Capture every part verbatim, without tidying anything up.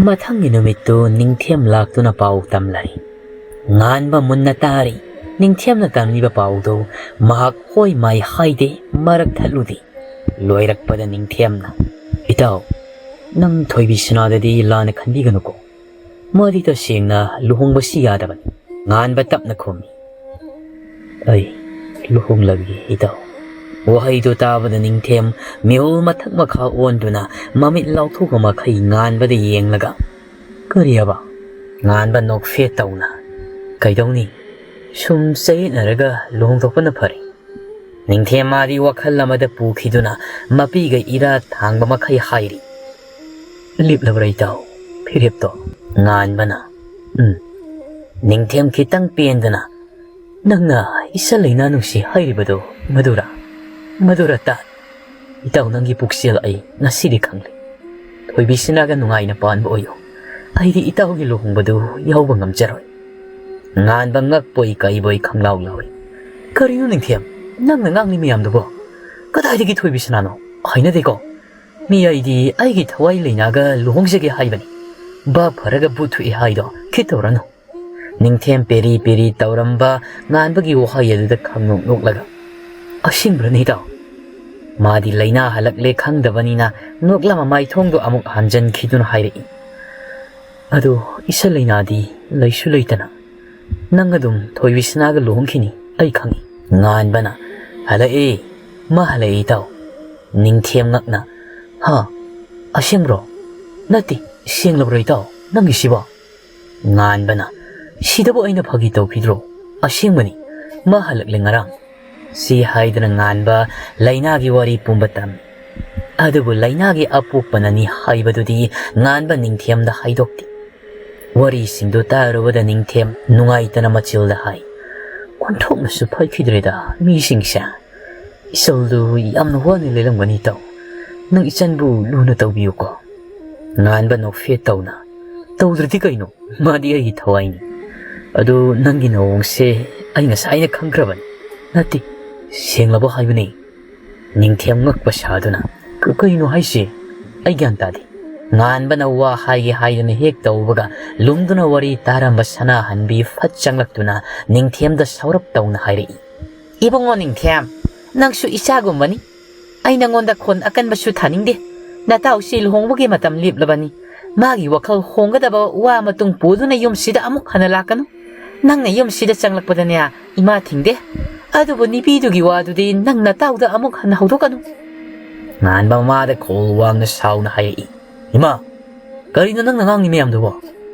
ꯃꯊꯪꯒꯤ ꯅꯨꯃꯤꯠꯇꯨ ꯅꯤꯡꯊꯦꯝ ꯂꯥꯛꯇꯨꯅ ꯄꯥꯎ ꯇꯝꯂꯔꯤ꯫ ꯉꯥꯟꯕ ꯃꯨꯟꯅ ꯇꯥꯔꯤ꯫ ꯅꯤꯡꯊꯦꯝꯅ ꯇꯝꯂꯤꯕ ꯄꯥꯎꯗꯨ ꯃꯍꯥꯛ ꯍꯣꯏ ꯃꯥꯏ ꯍꯥꯏꯗꯦ, ꯃꯔꯛ ꯊꯠꯂꯨꯗꯦ꯫ ꯂꯣꯏꯔꯛꯄꯗ ꯅꯤꯡꯊꯦꯝꯅ, "ꯏꯇꯥꯎ, ꯅꯪ ꯊꯣꯏꯕꯤ ꯁꯅꯥꯗꯗꯤ ꯂꯥꯟꯅ ꯈꯟꯕꯤꯒꯅꯨꯀꯣ꯫ ꯃꯥꯗꯤ ꯇꯁꯦꯡꯅ ꯂꯨꯍꯣꯡꯕꯁꯤ ꯌꯥꯗꯕꯅꯤ꯫" ꯉꯥꯟꯕ ꯇꯞꯅ ꯈꯨꯝꯃꯤ, "ꯑꯩ ꯂꯨꯍꯣꯡꯂꯒꯦ, ꯏꯇꯥꯎ꯫" ꯋꯥꯍꯩꯗꯨ ꯇꯥꯕꯗ ꯅꯤꯡꯊꯦꯝ ꯃꯤꯍꯨꯜ ꯃꯊꯛ ꯃꯈꯥ ꯑꯣꯟꯗꯨꯅ ꯃꯃꯤꯠ ꯂꯥꯎꯊꯣꯛꯄ ꯃꯈꯩ ꯉꯥꯟꯕꯗ ꯌꯦꯡꯂꯒ, "ꯀꯔꯤꯑꯕ?" ꯉꯥꯟꯕ ꯅꯣꯛꯐꯦꯠ ꯇꯧꯅ, "ꯀꯩꯗꯧꯅꯤ? ꯁꯨꯝ ꯆꯌꯦꯠꯅꯔꯒ ꯂꯨꯍꯣꯡꯊꯣꯛꯄꯅ ꯐꯔꯦ꯫" ꯅꯤꯡꯊꯦꯝ ꯃꯥꯗꯤ ꯋꯥꯈꯜ ꯑꯃꯗ ꯄꯨꯈꯤꯗꯨꯅ ꯃꯄꯤꯒ ꯏꯔꯥ ꯊꯥꯡꯕ ꯃꯈꯩ ꯍꯥꯏꯔꯤ, "ꯂꯤꯞꯂꯕ꯭ꯔꯥ ꯏꯇꯥꯎ, ꯐꯤꯔꯦꯞꯇꯣ?" ꯉꯥꯟꯕꯅ, "ꯎꯝ꯫" ꯅꯤꯡꯊꯦꯝ ꯈꯤꯇꯪ ꯄꯦꯟꯗꯅ, "ꯅꯪꯅ ꯏꯆꯜ ꯂꯩꯅꯥ ꯅꯨꯡꯁꯤ ꯍꯥꯏꯔꯤꯕꯗꯣ ꯃꯗꯨꯔꯥ? ꯃꯗꯨꯔꯥ ꯇꯥ? ꯏꯇꯥꯎ, ꯅꯪꯒꯤ ꯄꯨꯛꯆꯦꯜ ꯑꯩ ꯉꯁꯤꯗꯤ ꯈꯪꯂꯦ꯫ ꯊꯣꯏꯕꯤꯁꯅꯥꯒ ꯅꯨꯡꯉꯥꯏꯅ ꯄꯥꯟꯕ ꯑꯣꯏꯌꯨ꯫ ꯑꯩꯗꯤ ꯏꯇꯥꯎꯒꯤ ꯂꯨꯍꯣꯡꯕꯗꯨ ꯌꯥꯎꯕ ꯉꯝꯖꯔꯣꯏ꯫" ꯉꯥꯟꯕ ꯉꯛꯄꯣꯏ ꯀꯩꯕꯣꯏ ꯈꯪꯂꯥꯎ ꯂꯥꯎꯏ꯫ "ꯀꯔꯤꯅꯣ ꯅꯤꯡꯊꯦꯝ, ꯅꯪꯅ ꯉꯥꯡꯂꯤ ꯃꯌꯥꯝꯗꯨꯕꯣ? ꯀꯗꯥꯏꯗꯒꯤ ꯊꯣꯏꯕꯤꯁꯅꯥꯅꯣ? ꯍꯩꯅꯗꯦꯀꯣ꯫ ꯃꯤ ꯑꯩꯗꯤ ꯑꯩꯒꯤ ꯊꯋꯥꯏ ꯂꯩꯅꯥꯒ ꯂꯨꯍꯣꯡꯖꯒꯦ ꯍꯥꯏꯕꯅꯤ꯫ ꯚꯥꯞ ꯐꯔꯒ ꯕꯨꯠ ꯊꯣꯛꯏ ꯍꯥꯏꯗꯣ ꯈꯤꯠꯇꯧꯔꯅꯨ꯫" ꯅꯤꯡꯊꯦꯝ ꯄꯦꯔꯤ ꯄꯦꯔꯤ ꯇꯧꯔꯝꯕ ꯉꯥꯟꯕꯒꯤ ꯋꯥꯍꯩ ꯑꯗꯨꯗ ꯈꯪꯅꯣꯛ ꯅꯣꯛꯂꯒ, "ꯑꯁꯦꯡꯕ꯭ꯔꯅꯦ ꯏꯇꯥꯎ?" ꯃꯥꯗꯤ ꯂꯩꯅꯥ ꯍꯜꯂꯛꯂꯦ ꯈꯪꯗꯕꯅꯤꯅ ꯅꯣꯛꯂꯝꯃ ꯃꯥꯏꯊꯣꯡꯗꯣ ꯑꯃꯨꯛ ꯍꯟꯖꯤꯟꯈꯤꯗꯨꯅ ꯍꯥꯏꯔꯛꯏ, "ꯑꯗꯣ ꯏꯆꯜ ꯂꯩꯅꯥꯗꯤ ꯂꯩꯁꯨ ꯂꯩꯇꯅ ꯅꯪ ꯑꯗꯨꯝ ꯊꯣꯏꯕꯤꯁꯅꯥꯒ ꯂꯨꯍꯣꯡꯈꯤꯅꯤ ꯑꯩ ꯈꯪꯏ꯫" ꯉꯥꯟꯕꯅ, "ꯍꯜꯂꯛꯏ, ꯃꯥ ꯍꯜꯂꯛꯏ ꯏꯇꯥꯎ꯫" ꯅꯤꯡꯊꯦꯝ ꯉꯛꯅ, "ꯍꯥ? ꯑꯁꯦꯡꯕ꯭ꯔꯣ? ꯅꯠꯇꯦ, ꯁꯦꯡꯂꯕ꯭ꯔꯣ ꯏꯇꯥꯎ ꯅꯪꯒꯤꯁꯤꯕꯣ?" ꯉꯥꯟꯕꯅ, "ꯁꯤꯗꯕꯨ ꯑꯩꯅ ꯐꯥꯒꯤ ꯇꯧꯈꯤꯗ꯭ꯔꯣ? ꯑꯁꯦꯡꯕꯅꯤ, ꯃꯥ ꯍꯜꯂꯛꯂꯦ ꯉꯔꯥꯡ꯫" ꯁꯤ ꯍꯥꯏꯗꯨꯅ ꯉꯥꯟꯕ ꯂꯩꯅꯥꯒꯤ ꯋꯥꯔꯤ ꯄꯨꯝꯕ ꯇꯝꯃꯤ꯫ ꯑꯗꯨꯕꯨ ꯂꯩꯅꯥꯒꯤ ꯑꯄꯣꯛꯄꯅꯅꯤ ꯍꯥꯏꯕꯗꯨꯗꯤ ꯉꯥꯟꯕ ꯅꯤꯡꯊꯦꯝꯗ ꯍꯥꯏꯗꯣꯛꯇꯦ꯫ ꯋꯥꯔꯤꯁꯤꯡꯗꯨ ꯇꯥꯔꯨꯕꯗ ꯅꯤꯡꯊꯦꯝ ꯅꯨꯡꯉꯥꯏꯇꯅ ꯃꯆꯤꯜꯗ ꯍꯥꯏ, "ꯑꯣꯟꯊꯣꯛꯅꯁꯨ ꯐꯈꯤꯗ꯭ꯔꯦꯗ ꯃꯤꯁꯤꯡꯁꯦ꯫ ꯏꯆꯜꯗꯨ ꯌꯥꯝꯅ ꯋꯥꯅ ꯂꯩꯔꯝꯒꯅꯤ ꯏꯇꯥꯎ꯫ ꯅꯪ ꯏꯆꯟꯕꯨ ꯂꯨꯅ ꯇꯧꯕꯤꯌꯨꯀꯣ꯫" ꯉꯥꯟꯕ ꯅꯣꯛꯐꯦꯠ ꯇꯧꯅ, "ꯇꯧꯗ꯭ꯔꯗꯤ ꯀꯩꯅꯣ? ꯃꯥꯗꯤ ꯑꯩꯒꯤ ꯊꯋꯥꯏꯅꯤ꯫ ꯑꯗꯨ ꯅꯪꯒꯤ ꯅꯑꯣꯡꯁꯦ ꯑꯩ ꯉꯁꯥꯏꯅ ꯈꯪꯈ꯭ꯔꯕꯅꯤ꯫ ꯅꯠꯇꯦ, ꯁꯦꯡꯂꯕ ꯍꯥꯏꯕꯅꯤ꯫" ꯅꯤꯡꯊꯦꯝ ꯉꯛꯄ ꯁꯥꯗꯨꯅ, "ꯀ-, ꯀꯩꯅꯣ ꯍꯥꯏꯁꯦ? ꯑꯩ ꯒ꯭ꯌꯥꯟ ꯇꯥꯗꯦ꯫" ꯉꯥꯟꯕꯅ ꯋꯥ ꯍꯥꯏꯒꯦ ꯍꯥꯏꯗꯨꯅ ꯍꯦꯛ ꯇꯧꯕꯒ, ꯂꯨꯝꯗꯨꯅ ꯋꯥꯔꯤ ꯇꯥꯔꯝꯕ ꯁꯅꯥꯍꯟꯕꯤ ꯐꯠ ꯆꯪꯂꯛꯇꯨꯅ ꯅꯤꯡꯊꯦꯝꯗ ꯁꯥꯎꯔꯞ ꯇꯧꯅ ꯍꯥꯏꯔꯛꯏ꯫ "ꯏꯕꯨꯡꯉꯣ ꯅꯤꯡꯊꯦꯝ, ꯅꯪꯁꯨ ꯏꯆꯥꯒꯨꯝꯕꯅꯤ꯫ ꯑꯩ ꯅꯉꯣꯟꯗ ꯈꯣꯟ ꯑꯀꯟꯕꯁꯨ ꯊꯥꯅꯤꯡꯗꯦ꯫ ꯅꯇꯥꯎꯁꯤ ꯂꯨꯍꯣꯡꯕꯒꯤ ꯃꯇꯝ ꯂꯦꯞꯂꯕꯅꯤ꯫ ꯃꯥꯒꯤ ꯋꯥꯈꯜ ꯍꯣꯡꯒꯗꯕ ꯋꯥ ꯃꯇꯨꯡ ꯄꯨꯗꯨꯅ ꯌꯨꯝꯁꯤꯗ ꯑꯃꯨꯛ ꯍꯟꯅ ꯂꯥꯛꯀꯅꯨ꯫ ꯅꯪꯅ ꯌꯨꯝꯁꯤꯗ ꯆꯪꯂꯛꯄꯗꯅꯦ, ꯏꯃꯥ ꯊꯤꯡꯗꯦ꯫ ꯑꯗꯨꯕꯨ ꯅꯨꯄꯤꯗꯨꯒꯤ ꯋꯥꯗꯨꯗꯤ ꯅꯪ ꯅꯇꯥꯎꯗ ꯑꯃꯨꯛ ꯍꯟꯅ ꯍꯧꯗꯣꯛꯀꯅꯨ꯫" ꯉꯥꯟꯕ ꯃꯃꯥꯗ ꯈꯣꯜ ꯋꯥꯡꯅ ꯁꯥꯎꯅ ꯍꯥꯏꯔꯛꯏ꯫ "ꯏꯃꯥ, ꯀꯔꯤꯅꯣ ꯅꯪꯅ ꯉꯥꯡꯉꯤ ꯃꯌꯥꯝꯗꯨꯕꯣ?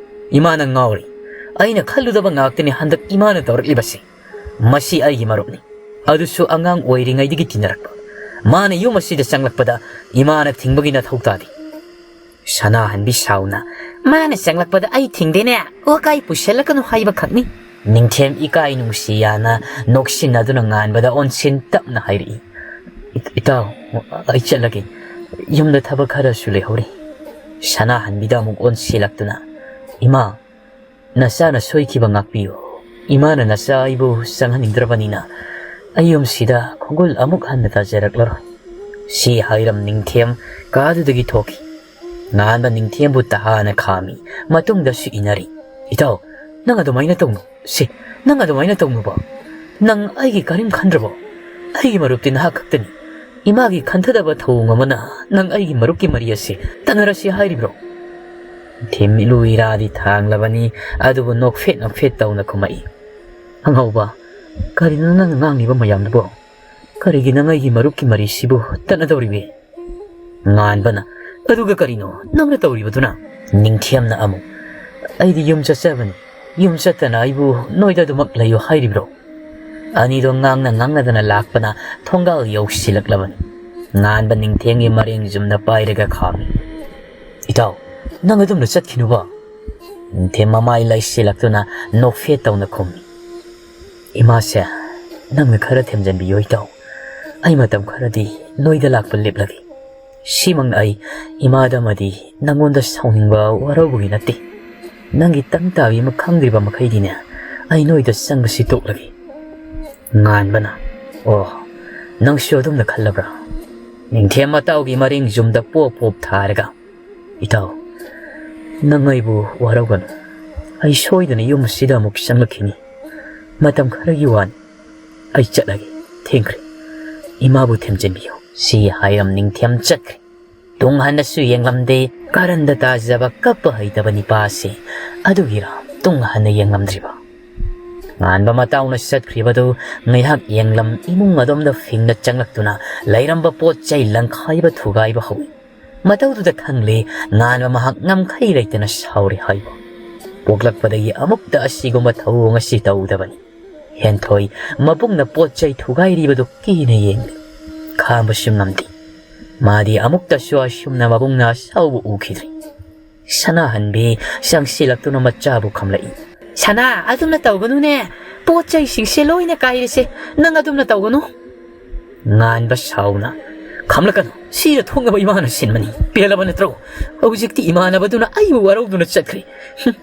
ꯏꯃꯥꯅ ꯉꯥꯎꯔꯤ꯫ ꯑꯩꯅ ꯈꯜꯂꯨꯗꯕ ꯉꯥꯛꯇꯅꯤ ꯍꯟꯗꯛ ꯏꯃꯥꯅ ꯇꯧꯔꯛꯂꯤꯕꯁꯤ꯫ ꯃꯁꯤ ꯑꯩꯒꯤ ꯃꯔꯨꯞꯅꯤ꯫ ꯑꯗꯨꯁꯨ ꯑꯉꯥꯡ ꯑꯣꯏꯔꯤꯉꯩꯗꯒꯤ ꯇꯤꯟꯅꯔꯛꯄ꯫ ꯃꯥꯅ ꯌꯨꯝ ꯑꯁꯤꯗ ꯆꯪꯂꯛꯄꯗ ꯏꯃꯥꯅ ꯊꯤꯡꯕꯒꯤ ꯅꯊꯧ ꯇꯥꯗꯦ꯫" ꯁꯅꯥꯍꯟꯕꯤ ꯁꯥꯎꯅ, "ꯃꯥꯅ ꯆꯪꯂꯛꯄꯗ ꯑꯩ ꯊꯤꯡꯗꯦꯅꯦ, ꯋꯥꯀꯥꯏ ꯄꯨꯁꯜꯂꯛꯀꯅꯨ ꯍꯥꯏꯕ ꯈꯛꯅꯤ꯫" ꯅꯤꯡꯊꯦꯝ ꯏꯀꯥꯏ ꯅꯨꯡꯁꯤ ꯌꯥꯅ ꯅꯣꯛꯁꯤꯟꯅꯗꯨꯅ ꯉꯥꯟꯕꯗ ꯑꯣꯟꯁꯤꯟ ꯇꯞꯅ ꯍꯥꯏꯔꯛꯏ꯫ "ꯏ-, ꯏꯇꯥꯎ, ꯑꯩ ꯆꯠꯂꯒꯦ꯫ ꯌꯨꯝꯗ ꯊꯕꯛ ꯈꯔꯁꯨ ꯂꯩꯍꯧꯔꯤ꯫" ꯁꯅꯥꯍꯟꯕꯤꯗ ꯑꯃꯨꯛ ꯑꯣꯟꯁꯤꯜꯂꯛꯇꯨꯅ, "ꯏꯃꯥ, ꯅꯆꯥꯅ ꯁꯣꯏꯈꯤꯕ ꯉꯥꯛꯄꯤꯌꯨ꯫ ꯏꯃꯥꯅ ꯅꯆꯥ ꯑꯩꯕꯨ ꯆꯪꯍꯟꯅꯤꯡꯗ꯭ꯔꯕꯅꯤꯅ ꯑꯩ ꯌꯨꯝꯁꯤꯗ ꯈꯣꯡꯒꯨꯜ ꯑꯃꯨꯛ ꯍꯟꯅ ꯇꯥꯖꯔꯛꯂꯔꯣꯏ꯫" ꯁꯤ ꯍꯥꯏꯔꯝ ꯅꯤꯡꯊꯦꯝ ꯀꯥꯗꯨꯗꯒꯤ ꯊꯣꯛꯈꯤ꯫ ꯉꯥꯟꯕ ꯅꯤꯡꯊꯦꯝꯕꯨ ꯇꯍꯥꯅ ꯈꯥꯝꯃꯤ꯫ ꯃꯇꯨꯡꯗꯁꯨ ꯏꯟꯅꯔꯤ꯫ "ꯏꯇꯥꯎ, ꯅꯪ ꯑꯗꯨꯃꯥꯏꯅ ꯇꯧꯅꯨ꯫ ꯁꯤ, ꯅꯪ ꯑꯗꯨꯃꯥꯏꯅ ꯇꯧꯅꯨꯕ꯫ ꯅꯪ ꯑꯩꯒꯤ ꯀꯔꯤꯝ ꯈꯟꯗ꯭ꯔꯕꯣ? ꯑꯩꯒꯤ ꯃꯔꯨꯞꯇꯤ ꯅꯍꯥꯛ ꯈꯛꯇꯅꯤ꯫ ꯏꯃꯥꯒꯤ ꯈꯟꯊꯗꯕ ꯊꯧꯑꯣꯡ ꯑꯃꯅ ꯅꯪ ꯑꯩꯒꯤ ꯃꯔꯨꯞꯀꯤ ꯃꯔꯤ ꯑꯁꯤ ꯇꯠꯅꯔꯁꯤ ꯍꯥꯏꯔꯤꯕ꯭ꯔꯣ?" ꯊꯦꯝ ꯃꯤꯠꯂꯨ ꯏꯔꯥꯗꯤ ꯊꯥꯡꯂꯕꯅꯤ, ꯑꯗꯨꯕꯨ ꯅꯣꯛꯐꯦꯠ ꯅꯣꯛꯐꯦꯠ ꯇꯧꯅ ꯈꯨꯝꯃꯛꯏ꯫ "ꯑꯉꯥꯎꯕ, ꯀꯔꯤꯅꯣ ꯅꯪꯅ ꯉꯥꯡꯂꯤꯕ ꯃꯌꯥꯝꯗꯨꯕꯣ? ꯀꯔꯤꯒꯤ ꯅꯪ ꯑꯩꯒꯤ ꯃꯔꯨꯞꯀꯤ ꯃꯔꯤꯁꯤꯕꯨ ꯇꯠꯅꯗꯧꯔꯤꯕꯤ?" ꯉꯥꯟꯕꯅ, "ꯑꯗꯨꯒ ꯀꯔꯤꯅꯣ ꯅꯪꯅ ꯇꯧꯔꯤꯕꯗꯨꯅ?" ꯅꯤꯡꯊꯦꯝꯅ ꯑꯃꯨꯛ, "ꯑꯩꯗꯤ ꯌꯨꯝ ꯆꯠꯆꯕꯅꯤ꯫ ꯌꯨꯝ ꯆꯠꯇꯅ ꯑꯩꯕꯨ ꯅꯣꯏꯗ ꯑꯗꯨꯃꯛ ꯂꯩꯌꯨ ꯍꯥꯏꯔꯤꯕ꯭ꯔꯣ?" ꯑꯅꯤꯗꯣ ꯉꯥꯡꯅ ꯉꯥꯡꯅꯗꯅ ꯂꯥꯛꯄꯅ ꯊꯣꯡꯒꯥꯜ ꯌꯧꯁꯤꯜꯂꯛꯂꯕꯅꯤ꯫ ꯉꯥꯟꯕ ꯅꯤꯡꯊꯦꯝꯒꯤ ꯃꯔꯦꯡ ꯖꯨꯝꯗ ꯄꯥꯏꯔꯒ ꯈꯥꯝꯃꯤ꯫ "ꯏꯇꯥꯎ, ꯅꯪ ꯑꯗꯨꯝꯅ ꯆꯠꯈꯤꯅꯨꯕ꯫" ꯅꯤꯡꯊꯦꯝ ꯃꯃꯥꯏ ꯂꯩꯁꯤꯜꯂꯛꯇꯨꯅ ꯅꯣꯛꯐꯦꯠ ꯇꯧꯅ ꯈꯨꯝꯃꯤ꯫ "ꯏꯃꯥꯁꯦ, ꯅꯪꯅ ꯈꯔ ꯊꯦꯝꯖꯤꯟꯕꯤꯌꯣ ꯏꯇꯥꯎ꯫ ꯑꯩ ꯃꯇꯝ ꯈꯔꯗꯤ ꯅꯣꯏꯗ ꯂꯥꯛꯄ ꯂꯦꯞꯂꯒꯦ꯫ ꯁꯤꯃꯛꯅ ꯑꯩ ꯏꯃꯥꯗ ꯑꯃꯗꯤ ꯅꯪꯉꯣꯟꯗ ꯁꯥꯎꯅꯤꯡꯕ ꯋꯥꯔꯧꯕꯒꯤ ꯅꯠꯇꯦ꯫ ꯅꯪꯒꯤ ꯇꯪ ꯇꯥꯕꯤ ꯑꯃ ꯈꯪꯗ꯭ꯔꯤꯕ ꯃꯈꯩꯗꯤꯅꯦ, ꯑꯩ ꯅꯣꯏꯗ ꯆꯪꯕꯁꯤ ꯇꯣꯛꯂꯒꯦ꯫" ꯉꯥꯟꯕꯅ, "ꯑꯣ, ꯅꯪꯁꯨ ꯑꯗꯨꯝꯅ ꯈꯜꯂꯕ꯭ꯔꯥ?" ꯅꯤꯡꯊꯦꯝ ꯃꯇꯥꯎꯒꯤ ꯃꯔꯦꯡ ꯌꯨꯝꯗ ꯄꯣꯞ ꯄꯣꯞ ꯊꯥꯔꯒ, "ꯏꯇꯥꯎ, ꯅꯪ ꯑꯩꯕꯨ ꯋꯥꯔꯧꯒꯅꯨ꯫ ꯑꯩ ꯁꯣꯏꯗꯅ ꯌꯨꯝ ꯑꯁꯤꯗ ꯑꯃꯨꯛ ꯆꯪꯂꯛꯈꯤꯅꯤ꯫ ꯃꯇꯝ ꯈꯔꯒꯤ ꯋꯥꯅꯤ꯫ ꯑꯩ ꯆꯠꯂꯒꯦ꯫ ꯊꯦꯡꯈ꯭ꯔꯦ꯫ ꯏꯃꯥꯕꯨ ꯊꯦꯝꯖꯤꯟꯕꯤꯌꯨ"꯫ ꯁꯤ ꯍꯥꯏꯔꯝ ꯅꯤꯡꯊꯦꯝ ꯆꯠꯈ꯭ꯔꯦ꯫ ꯇꯨꯡ ꯍꯟꯅꯁꯨ ꯌꯦꯡꯂꯝꯗꯦ꯫ ꯀꯔꯟꯗ ꯇꯥꯖꯕ ꯀꯞꯄ ꯍꯩꯇꯕ ꯅꯤꯄꯥ ꯑꯁꯤ꯫ ꯑꯗꯨꯒꯤꯔ ꯇꯨꯡ ꯍꯟꯅ ꯌꯦꯡꯂꯝꯗ꯭ꯔꯤꯕ? ꯉꯥꯟꯕ ꯃꯇꯥꯎꯅ ꯆꯠꯈ꯭ꯔꯤꯕꯗꯨ ꯉꯥꯏꯍꯥꯛ ꯌꯦꯡꯂꯝ ꯏꯃꯨꯡ ꯑꯗꯣꯝꯗ ꯐꯤꯡꯅ ꯆꯪꯂꯛꯇꯨꯅ ꯂꯩꯔꯝꯕ ꯄꯣꯠ ꯆꯩ ꯂꯪꯈꯥꯏꯕ ꯊꯨꯒꯥꯏꯕ ꯍꯧꯏ꯫ ꯃꯇꯧꯗꯨꯗ ꯈꯪꯂꯦ, ꯉꯥꯟꯕ ꯃꯍꯥꯛ ꯉꯝꯈꯩ ꯂꯩꯇꯅ ꯁꯥꯎꯔꯤ ꯍꯥꯏꯕ꯫ ꯄꯣꯛꯂꯛꯄꯗꯒꯤ ꯑꯃꯨꯛꯇ ꯑꯁꯤꯒꯨꯝꯕ ꯊꯧꯑꯣꯡ ꯑꯁꯤ ꯇꯧꯗꯕꯅꯤ꯫ ꯍꯦꯟꯊꯣꯏ ꯃꯕꯨꯡꯅ ꯄꯣꯠ ꯆꯩ ꯊꯨꯒꯥꯏꯔꯤꯕꯗꯨ ꯀꯤꯅ ꯌꯦꯡꯂꯤ꯫ ꯈꯥꯡꯕꯁꯨ ꯉꯝꯗꯦ꯫ ꯃꯥꯗꯤ ꯑꯃꯨꯛꯇꯁꯨ ꯑꯁꯨꯝꯅ ꯃꯕꯨꯡꯅ ꯑꯁꯥꯎꯕ ꯎꯈꯤꯗ꯭ꯔꯤ꯫ ꯁꯅꯥꯍꯟꯕꯤ ꯆꯪꯁꯤꯜꯂꯛꯇꯨꯅ ꯃꯆꯥꯕꯨ ꯈꯝꯂꯛꯏ꯫ "ꯁꯅꯥ, ꯑꯗꯨꯝꯅ ꯇꯧꯒꯅꯨꯅꯦ꯫ ꯄꯣꯠ ꯆꯩꯁꯤꯡꯁꯦ ꯂꯣꯏꯅ ꯀꯥꯏꯔꯁꯦ꯫ ꯅꯪ ꯑꯗꯨꯝꯅ ꯇꯧꯒꯅꯨ"꯫ ꯉꯥꯟꯕ ꯁꯥꯎꯅ, "ꯈꯝꯂꯛꯀꯅꯨ꯫ ꯁꯤꯗ ꯊꯣꯛꯅꯕ ꯏꯃꯥꯅ ꯁꯤꯟꯕꯅꯤ꯫ ꯄꯦꯜꯂꯕ ꯅꯠꯇ꯭ꯔꯣ? ꯍꯧꯖꯤꯛꯇꯤ ꯏꯃꯥꯟꯅꯕꯗꯨꯅ ꯑꯩꯕꯨ ꯋꯥꯔꯧꯗꯨꯅ ꯆꯠꯈ꯭ꯔꯦ꯫ ꯍꯨꯝ,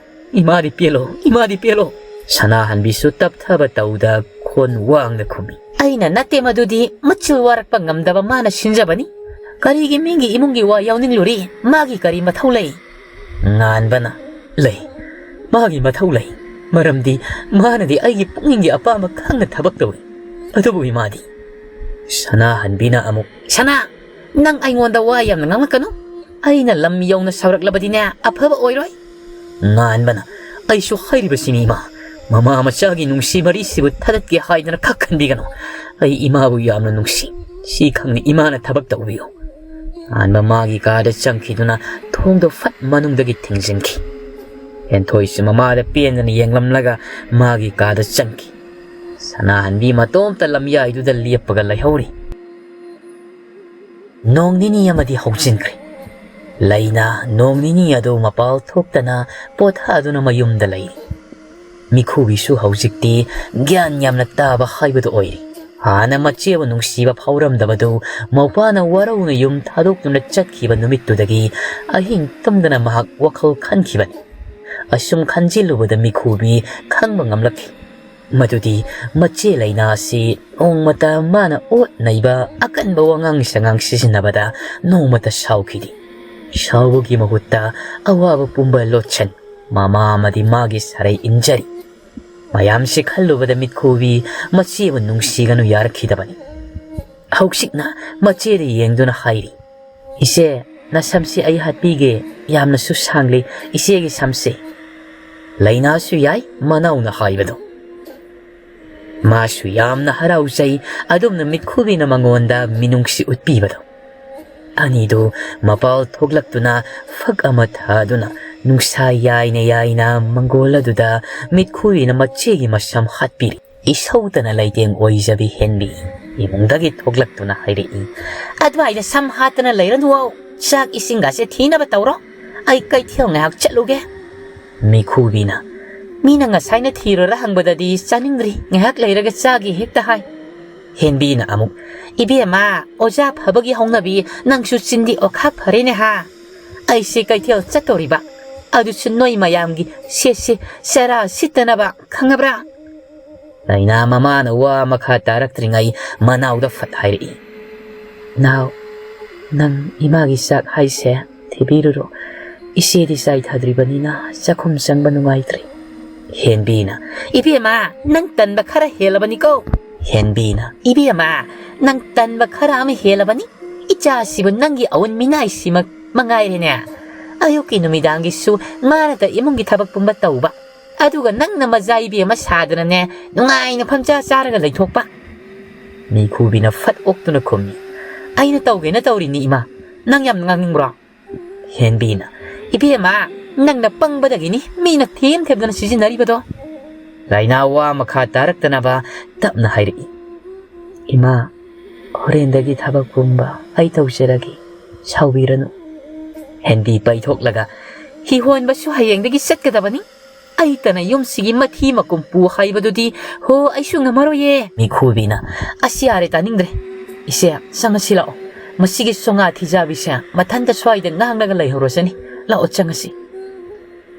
ꯏꯃꯥꯗꯤ ꯄꯦꯜꯂꯣ, ꯏꯃꯥꯗꯤ ꯄꯦꯜꯂꯣ"꯫ ꯁꯅꯥꯍꯟꯕꯤꯁꯨ ꯇꯞꯊꯕ ꯇꯧꯗ ꯈꯣꯟ ꯋꯥꯡꯅ ꯈꯨꯝꯃꯤ꯫ "ꯑꯩꯅ ꯅꯠꯇꯦ ꯃꯗꯨꯗꯤ, ꯃꯆꯨ ꯋꯥꯔꯛꯄ ꯉꯝꯗꯕ ꯃꯥꯅ ꯁꯤꯟꯖꯕꯅꯤ꯫ ꯀꯔꯤꯒꯤ ꯃꯤꯒꯤ ꯏꯃꯨꯡꯒꯤ ꯋꯥ ꯌꯥꯎꯅꯤꯡꯂꯨꯔꯤ? ꯃꯥꯒꯤ ꯀꯔꯤ ꯃꯊꯧ ꯂꯩ?" ꯉꯥꯟꯕꯅ, "ꯂꯩ, ꯃꯥꯒꯤ ꯃꯊꯧ ꯂꯩ꯫ ꯃꯔꯝꯗꯤ ꯃꯥꯅꯗꯤ ꯑꯩꯒꯤ ꯄꯨꯛꯅꯤꯡꯒꯤ ꯑꯄꯥꯝꯕ ꯈꯪꯅ ꯊꯕꯛ ꯇꯧꯏ꯫ ꯑꯗꯨꯕꯨ ꯏꯃꯥꯗꯤ"꯫ ꯁꯅꯥꯍꯟꯕꯤꯅ ꯑꯃꯨꯛ, "ꯁꯅꯥ, ꯅꯪ ꯑꯩꯉꯣꯟꯗ ꯋꯥ ꯌꯥꯝꯅ ꯉꯥꯡꯂꯛꯀꯅꯨ꯫ ꯑꯩꯅ ꯂꯝ ꯌꯧꯅ ꯁꯥꯎꯔꯛꯂꯕꯗꯤꯅꯦ, ꯑꯐꯕ ꯑꯣꯏꯔꯣꯏ"꯫ ꯉꯥꯟꯕꯅ, "ꯑꯩꯁꯨ ꯍꯥꯏꯔꯤꯕꯁꯤꯅꯤ ꯏꯃꯥ, ꯃꯃꯥ ꯃꯆꯥꯒꯤ ꯅꯨꯡꯁꯤ ꯃꯔꯤꯁꯤꯕꯨ ꯊꯗꯠꯀꯦ ꯍꯥꯏꯗꯅ ꯈꯛ ꯈꯟꯕꯤꯒꯅꯨ꯫ ꯑꯩ ꯏꯃꯥꯕꯨ ꯌꯥꯝꯅ ꯅꯨꯡꯁꯤ꯫ ꯁꯤ ꯈꯪꯅ ꯏꯃꯥꯅ ꯊꯕꯛ ꯇꯧꯕꯤꯌꯨ"꯫ ꯉꯥꯟꯕ ꯃꯥꯒꯤ ꯀꯥꯗ ꯆꯪꯈꯤꯗꯨꯅ ꯊꯣꯡꯗꯣ ꯐꯠ ꯃꯅꯨꯡꯗꯒꯤ ꯊꯤꯡꯖꯤꯟꯈꯤ꯫ ꯍꯦꯟꯊꯣꯏꯁꯨ ꯃꯃꯥꯗ ꯄꯦꯟꯗꯅ ꯌꯦꯡꯂꯝꯂꯒ ꯃꯥꯒꯤ ꯀꯥꯗ ꯆꯪꯈꯤ꯫ ꯁꯅꯥꯍꯟꯕꯤ ꯃꯇꯣꯝꯇ ꯂꯝꯌꯥꯏꯗꯨꯗ ꯂꯦꯞꯄꯒ ꯂꯩꯍꯧꯔꯤ꯫ ꯅꯣꯡ ꯅꯤꯅꯤ ꯑꯃꯗꯤ ꯍꯧꯖꯤꯟꯈ꯭ꯔꯦ꯫ ꯂꯩꯅꯥ ꯅꯣꯡ ꯅꯤꯅꯤ ꯑꯗꯨ ꯃꯄꯥꯜ ꯊꯣꯛꯇꯅ ꯄꯣꯊꯥꯗꯨꯅ ꯃꯌꯨꯝꯗ ꯂꯩꯔꯤ꯫ ꯃꯤꯈꯨꯕꯤꯁꯨ ꯍꯧꯖꯤꯛꯇꯤ ꯒ꯭ꯌꯥꯟ ꯌꯥꯝꯅ ꯇꯥꯕ ꯍꯥꯏꯕꯗꯨ ꯑꯣꯏꯔꯦ꯫ ꯍꯥꯟꯅ ꯃꯆꯦꯕꯨ ꯅꯨꯡꯁꯤꯕ ꯐꯥꯎꯔꯝꯗꯕꯗꯨ ꯃꯧꯄꯥꯅ ꯋꯥꯔꯧꯅ ꯌꯨꯝ ꯊꯥꯗꯣꯛꯇꯨꯅ ꯆꯠꯈꯤꯕ ꯅꯨꯃꯤꯠꯇꯨꯗꯒꯤ ꯑꯍꯤꯡ ꯇꯨꯝꯗꯅ ꯃꯍꯥꯛ ꯋꯥꯈꯜ ꯈꯟꯈꯤꯕꯅꯤ꯫ ꯑꯁꯨꯝ ꯈꯟꯖꯤꯜꯂꯨꯕꯗ ꯃꯤꯈꯨꯕꯤ ꯈꯪꯕ ꯉꯝꯂꯛꯈꯤ꯫ ꯃꯗꯨꯗꯤ ꯃꯆꯦ ꯂꯩꯅꯥ ꯑꯁꯤ ꯅꯣꯡꯃꯇ ꯃꯥꯅ ꯑꯣꯠ ꯅꯩꯕ ꯑꯀꯟꯕ ꯋꯥꯉꯥꯡ ꯁꯉꯥꯡ ꯁꯤꯖꯤꯟꯅꯕꯗ ꯅꯣꯡꯃꯇ ꯁꯥꯎꯈꯤꯗꯦ꯫ ꯁꯥꯎꯕꯒꯤ ꯃꯍꯨꯠꯇ ꯑꯋꯥꯕ ꯄꯨꯝꯕ ꯂꯣꯠꯁꯟ, ꯃꯃꯥ ꯑꯃꯗꯤ ꯃꯥꯒꯤ ꯁꯔꯩ ꯏꯟꯖꯔꯤ꯫ ꯃꯌꯥꯝꯁꯤ ꯈꯜꯂꯨꯕꯗ ꯃꯤꯠꯈꯨꯕꯤ ꯃꯆꯦꯕꯨ ꯅꯨꯡꯁꯤꯒꯅꯨ ꯌꯥꯔꯛꯈꯤꯗꯕꯅꯤ꯫ ꯍꯧꯖꯤꯛꯅ ꯃꯆꯦꯗ ꯌꯦꯡꯗꯨꯅ ꯍꯥꯏꯔꯤ, "ꯏꯆꯦ, ꯅꯁꯝꯁꯤ ꯑꯩ ꯍꯥꯠꯄꯤꯒꯦ, ꯌꯥꯝꯅꯁꯨ ꯁꯥꯡꯂꯤ ꯏꯆꯦꯒꯤ ꯁꯝꯁꯦ꯫" ꯂꯩꯅꯥꯁꯨ ꯌꯥꯏ ꯃꯅꯥꯎꯅ ꯍꯥꯏꯕꯗꯣ꯫ ꯃꯥꯁꯨ ꯌꯥꯝꯅ ꯍꯔꯥꯎꯖꯩ, ꯑꯗꯨꯝꯅ ꯃꯤꯠꯈꯨꯕꯤꯅ ꯃꯉꯣꯟꯗ ꯃꯤꯅꯨꯡꯁꯤ ꯎꯠꯄꯤꯕꯗꯣ꯫ ꯑꯅꯤꯗꯨ ꯃꯄꯥꯜ ꯊꯣꯛꯂꯛꯇꯨꯅ ꯐꯛ ꯑꯃ ꯊꯥꯗꯨꯅ ꯅꯨꯡꯁꯥ ꯌꯥꯏꯅ ꯌꯥꯏꯅ ꯃꯪꯒꯣꯜ ꯑꯗꯨꯗ ꯃꯤꯠꯈꯨꯕꯤꯅ ꯃꯆꯦꯒꯤ ꯃꯁꯝ ꯍꯥꯠꯄꯤꯔꯤ꯫ ꯏꯁꯧꯇꯅ ꯂꯩꯇꯦꯡ ꯑꯣꯏꯖꯕꯤ ꯍꯦꯟꯕꯤ ꯏꯃꯨꯡꯗꯒꯤ ꯊꯣꯛꯂꯛꯇꯨꯅ ꯍꯥꯏꯔꯛꯏ, "ꯑꯗꯨꯋꯥꯏꯗ ꯁꯝ ꯍꯥꯠꯇꯅ ꯂꯩꯔꯅꯨ, ꯆꯥꯛ ꯏꯁꯤꯡꯒꯁꯦ ꯊꯤꯅꯕ ꯇꯧꯔꯣ, ꯑꯩ ꯀꯩꯊꯦꯜ ꯉꯥꯏꯍꯥꯛ ꯆꯠꯂꯨꯒꯦ꯫" ꯃꯤꯈꯨꯕꯤꯅ, "ꯃꯤꯅ ꯉꯁꯥꯏꯅ ꯊꯤꯔꯨꯔ ꯍꯪꯕꯗꯗꯤ ꯆꯥꯅꯤꯡꯗ꯭ꯔꯤ, ꯉꯥꯏꯍꯥꯛ ꯂꯩꯔꯒ ꯆꯥꯒꯦ ꯍꯦꯛꯇ ꯍꯥꯏ꯫" ꯍꯦꯟꯕꯤꯅ ꯑꯃꯨꯛ, "ꯏꯕꯦꯝꯃ, ꯑꯣꯖꯥ ꯐꯕꯒꯤ ꯍꯧꯅꯕꯤ, ꯅꯪꯁꯨ ꯆꯤꯟꯗꯤ ꯑꯣꯈꯥꯛ ꯐꯔꯦꯅꯦ ꯍꯥ꯫ ꯑꯩꯁꯦ ꯀꯩꯊꯦꯜ ꯆꯠꯇꯧꯔꯤꯕ, ꯑꯗꯨꯁꯨ ꯅꯣꯏ ꯃꯌꯥꯝꯒꯤ ꯁꯦꯠꯁꯦ ꯆꯔꯥ ꯁꯤꯠꯇꯅꯕ, ꯈꯪꯉꯕ꯭ꯔꯥ?" ꯂꯩꯅꯥ ꯃꯃꯥꯅ ꯋꯥ ꯃꯈꯥ ꯇꯥꯔꯛꯇ꯭ꯔꯤꯉꯩ ꯃꯅꯥꯎꯗ ꯐꯠ ꯍꯥꯏꯔꯛꯏ, "ꯅꯥꯎ, ꯅꯪ ꯏꯃꯥꯒꯤ ꯆꯥꯛ ꯍꯥꯏꯁꯦ ꯊꯤꯕꯤꯔꯨꯔꯣ꯫ ꯏꯆꯦꯗꯤ ꯆꯥꯏꯊꯗ꯭ꯔꯤꯕꯅꯤꯅ ꯆꯥꯛꯈꯨꯝ ꯆꯪꯕ ꯅꯨꯡꯉꯥꯏꯇ꯭ꯔꯤ꯫" ꯍꯦꯟꯕꯤꯅ, "ꯏꯕꯦꯝꯃ, ꯅꯪ ꯇꯟꯕ ꯈꯔ ꯍꯦꯜꯂꯕꯅꯤꯀꯣ꯫" ꯍꯦꯟꯕꯤꯅ, "ꯏꯕꯦꯝꯃ, ꯅꯪ ꯇꯟꯕ ꯈꯔ ꯑꯃ ꯍꯦꯜꯂꯕꯅꯤ꯫ ꯏꯆꯥꯁꯤꯕꯨ ꯅꯪꯒꯤ ꯑꯋꯨꯟ ꯃꯤꯅꯥꯏꯁꯤꯃꯛ ꯃꯉꯥꯏꯔꯦꯅꯦ꯫ ꯑꯌꯨꯛꯀꯤ ꯅꯨꯃꯤꯗꯥꯡꯒꯤꯁꯨ ꯃꯥꯅꯇ ꯏꯃꯨꯡꯒꯤ ꯊꯕꯛ ꯄꯨꯝꯕ ꯇꯧꯕ꯫ ꯑꯗꯨꯒ ꯅꯪꯅ ꯃꯖꯥ ꯏꯕꯤ ꯑꯃ ꯁꯥꯗꯅꯅꯦ, ꯅꯨꯡꯉꯥꯏꯅ ꯐꯝꯖꯥ ꯆꯥꯔꯒ ꯂꯩꯊꯣꯛꯄ꯫" ꯃꯤꯈꯨꯕꯤꯅ ꯐꯠ ꯑꯣꯛꯇꯨꯅ ꯈꯨꯝꯃꯤ, "ꯑꯩꯅ ꯇꯧꯒꯦꯅ ꯇꯧꯔꯤꯅꯤ ꯏꯃꯥ, ꯅꯪ ꯌꯥꯝ ꯉꯥꯡꯅꯤꯡꯕ꯭ꯔꯣ?" ꯍꯦꯟꯕꯤꯅ, "ꯏꯕꯦꯝꯃ, ꯅꯪꯅ ꯄꯪꯕꯗꯒꯤꯅꯤ ꯃꯤꯅ ꯊꯦꯝ ꯊꯦꯝꯗꯅ ꯁꯤꯖꯤꯟꯅꯔꯤꯕꯗꯣ꯫" ꯂꯥꯏꯅꯥ ꯋꯥ ꯃꯈꯥ ꯇꯥꯔꯛꯇꯅꯕ ꯇꯞꯅ ꯍꯥꯏꯔꯛꯏ, "ꯏꯃꯥ, ꯍꯣꯔꯦꯟꯗꯒꯤ ꯊꯕꯛ ꯄꯨꯝꯕ ꯑꯩ ꯇꯧꯖꯔꯒꯦ, ꯁꯥꯎꯕꯤꯔꯅꯨ꯫" ꯍꯦꯟꯕꯤ ꯄꯩꯊꯣꯛꯂꯒ, "ꯍꯤꯍꯣꯟꯕꯁꯨ ꯍꯌꯦꯡꯗꯒꯤ ꯆꯠꯀꯗꯕꯅꯤ꯫ ꯑꯩꯇꯅ ꯌꯨꯝꯁꯤꯒꯤ ꯃꯊꯤ ꯃꯀꯨꯝ ꯄꯨ ꯍꯥꯏꯕꯗꯨꯗꯤ, ꯍꯣ, ꯑꯩꯁꯨ ꯉꯝꯃꯔꯣꯏꯌꯦ꯫" ꯃꯤꯈꯨꯕꯤꯅ, "ꯑꯁ, ꯌꯥꯔꯦ, ꯇꯥꯅꯤꯡꯗ꯭ꯔꯦ꯫ ꯏꯆꯦ, ꯆꯪꯉꯁꯤ ꯂꯥꯛꯑꯣ꯫ ꯃꯁꯤꯒꯤ ꯁꯣꯉꯥ ꯊꯤꯖꯥꯕꯤꯁꯦ ꯃꯊꯟꯇ ꯁ꯭ꯋꯥꯏꯗ ꯉꯥꯡꯂꯒ ꯂꯩꯍꯧꯔꯁꯅꯤ꯫ ꯂꯥꯛꯑꯣ, ꯆꯪꯉꯁꯤ꯫"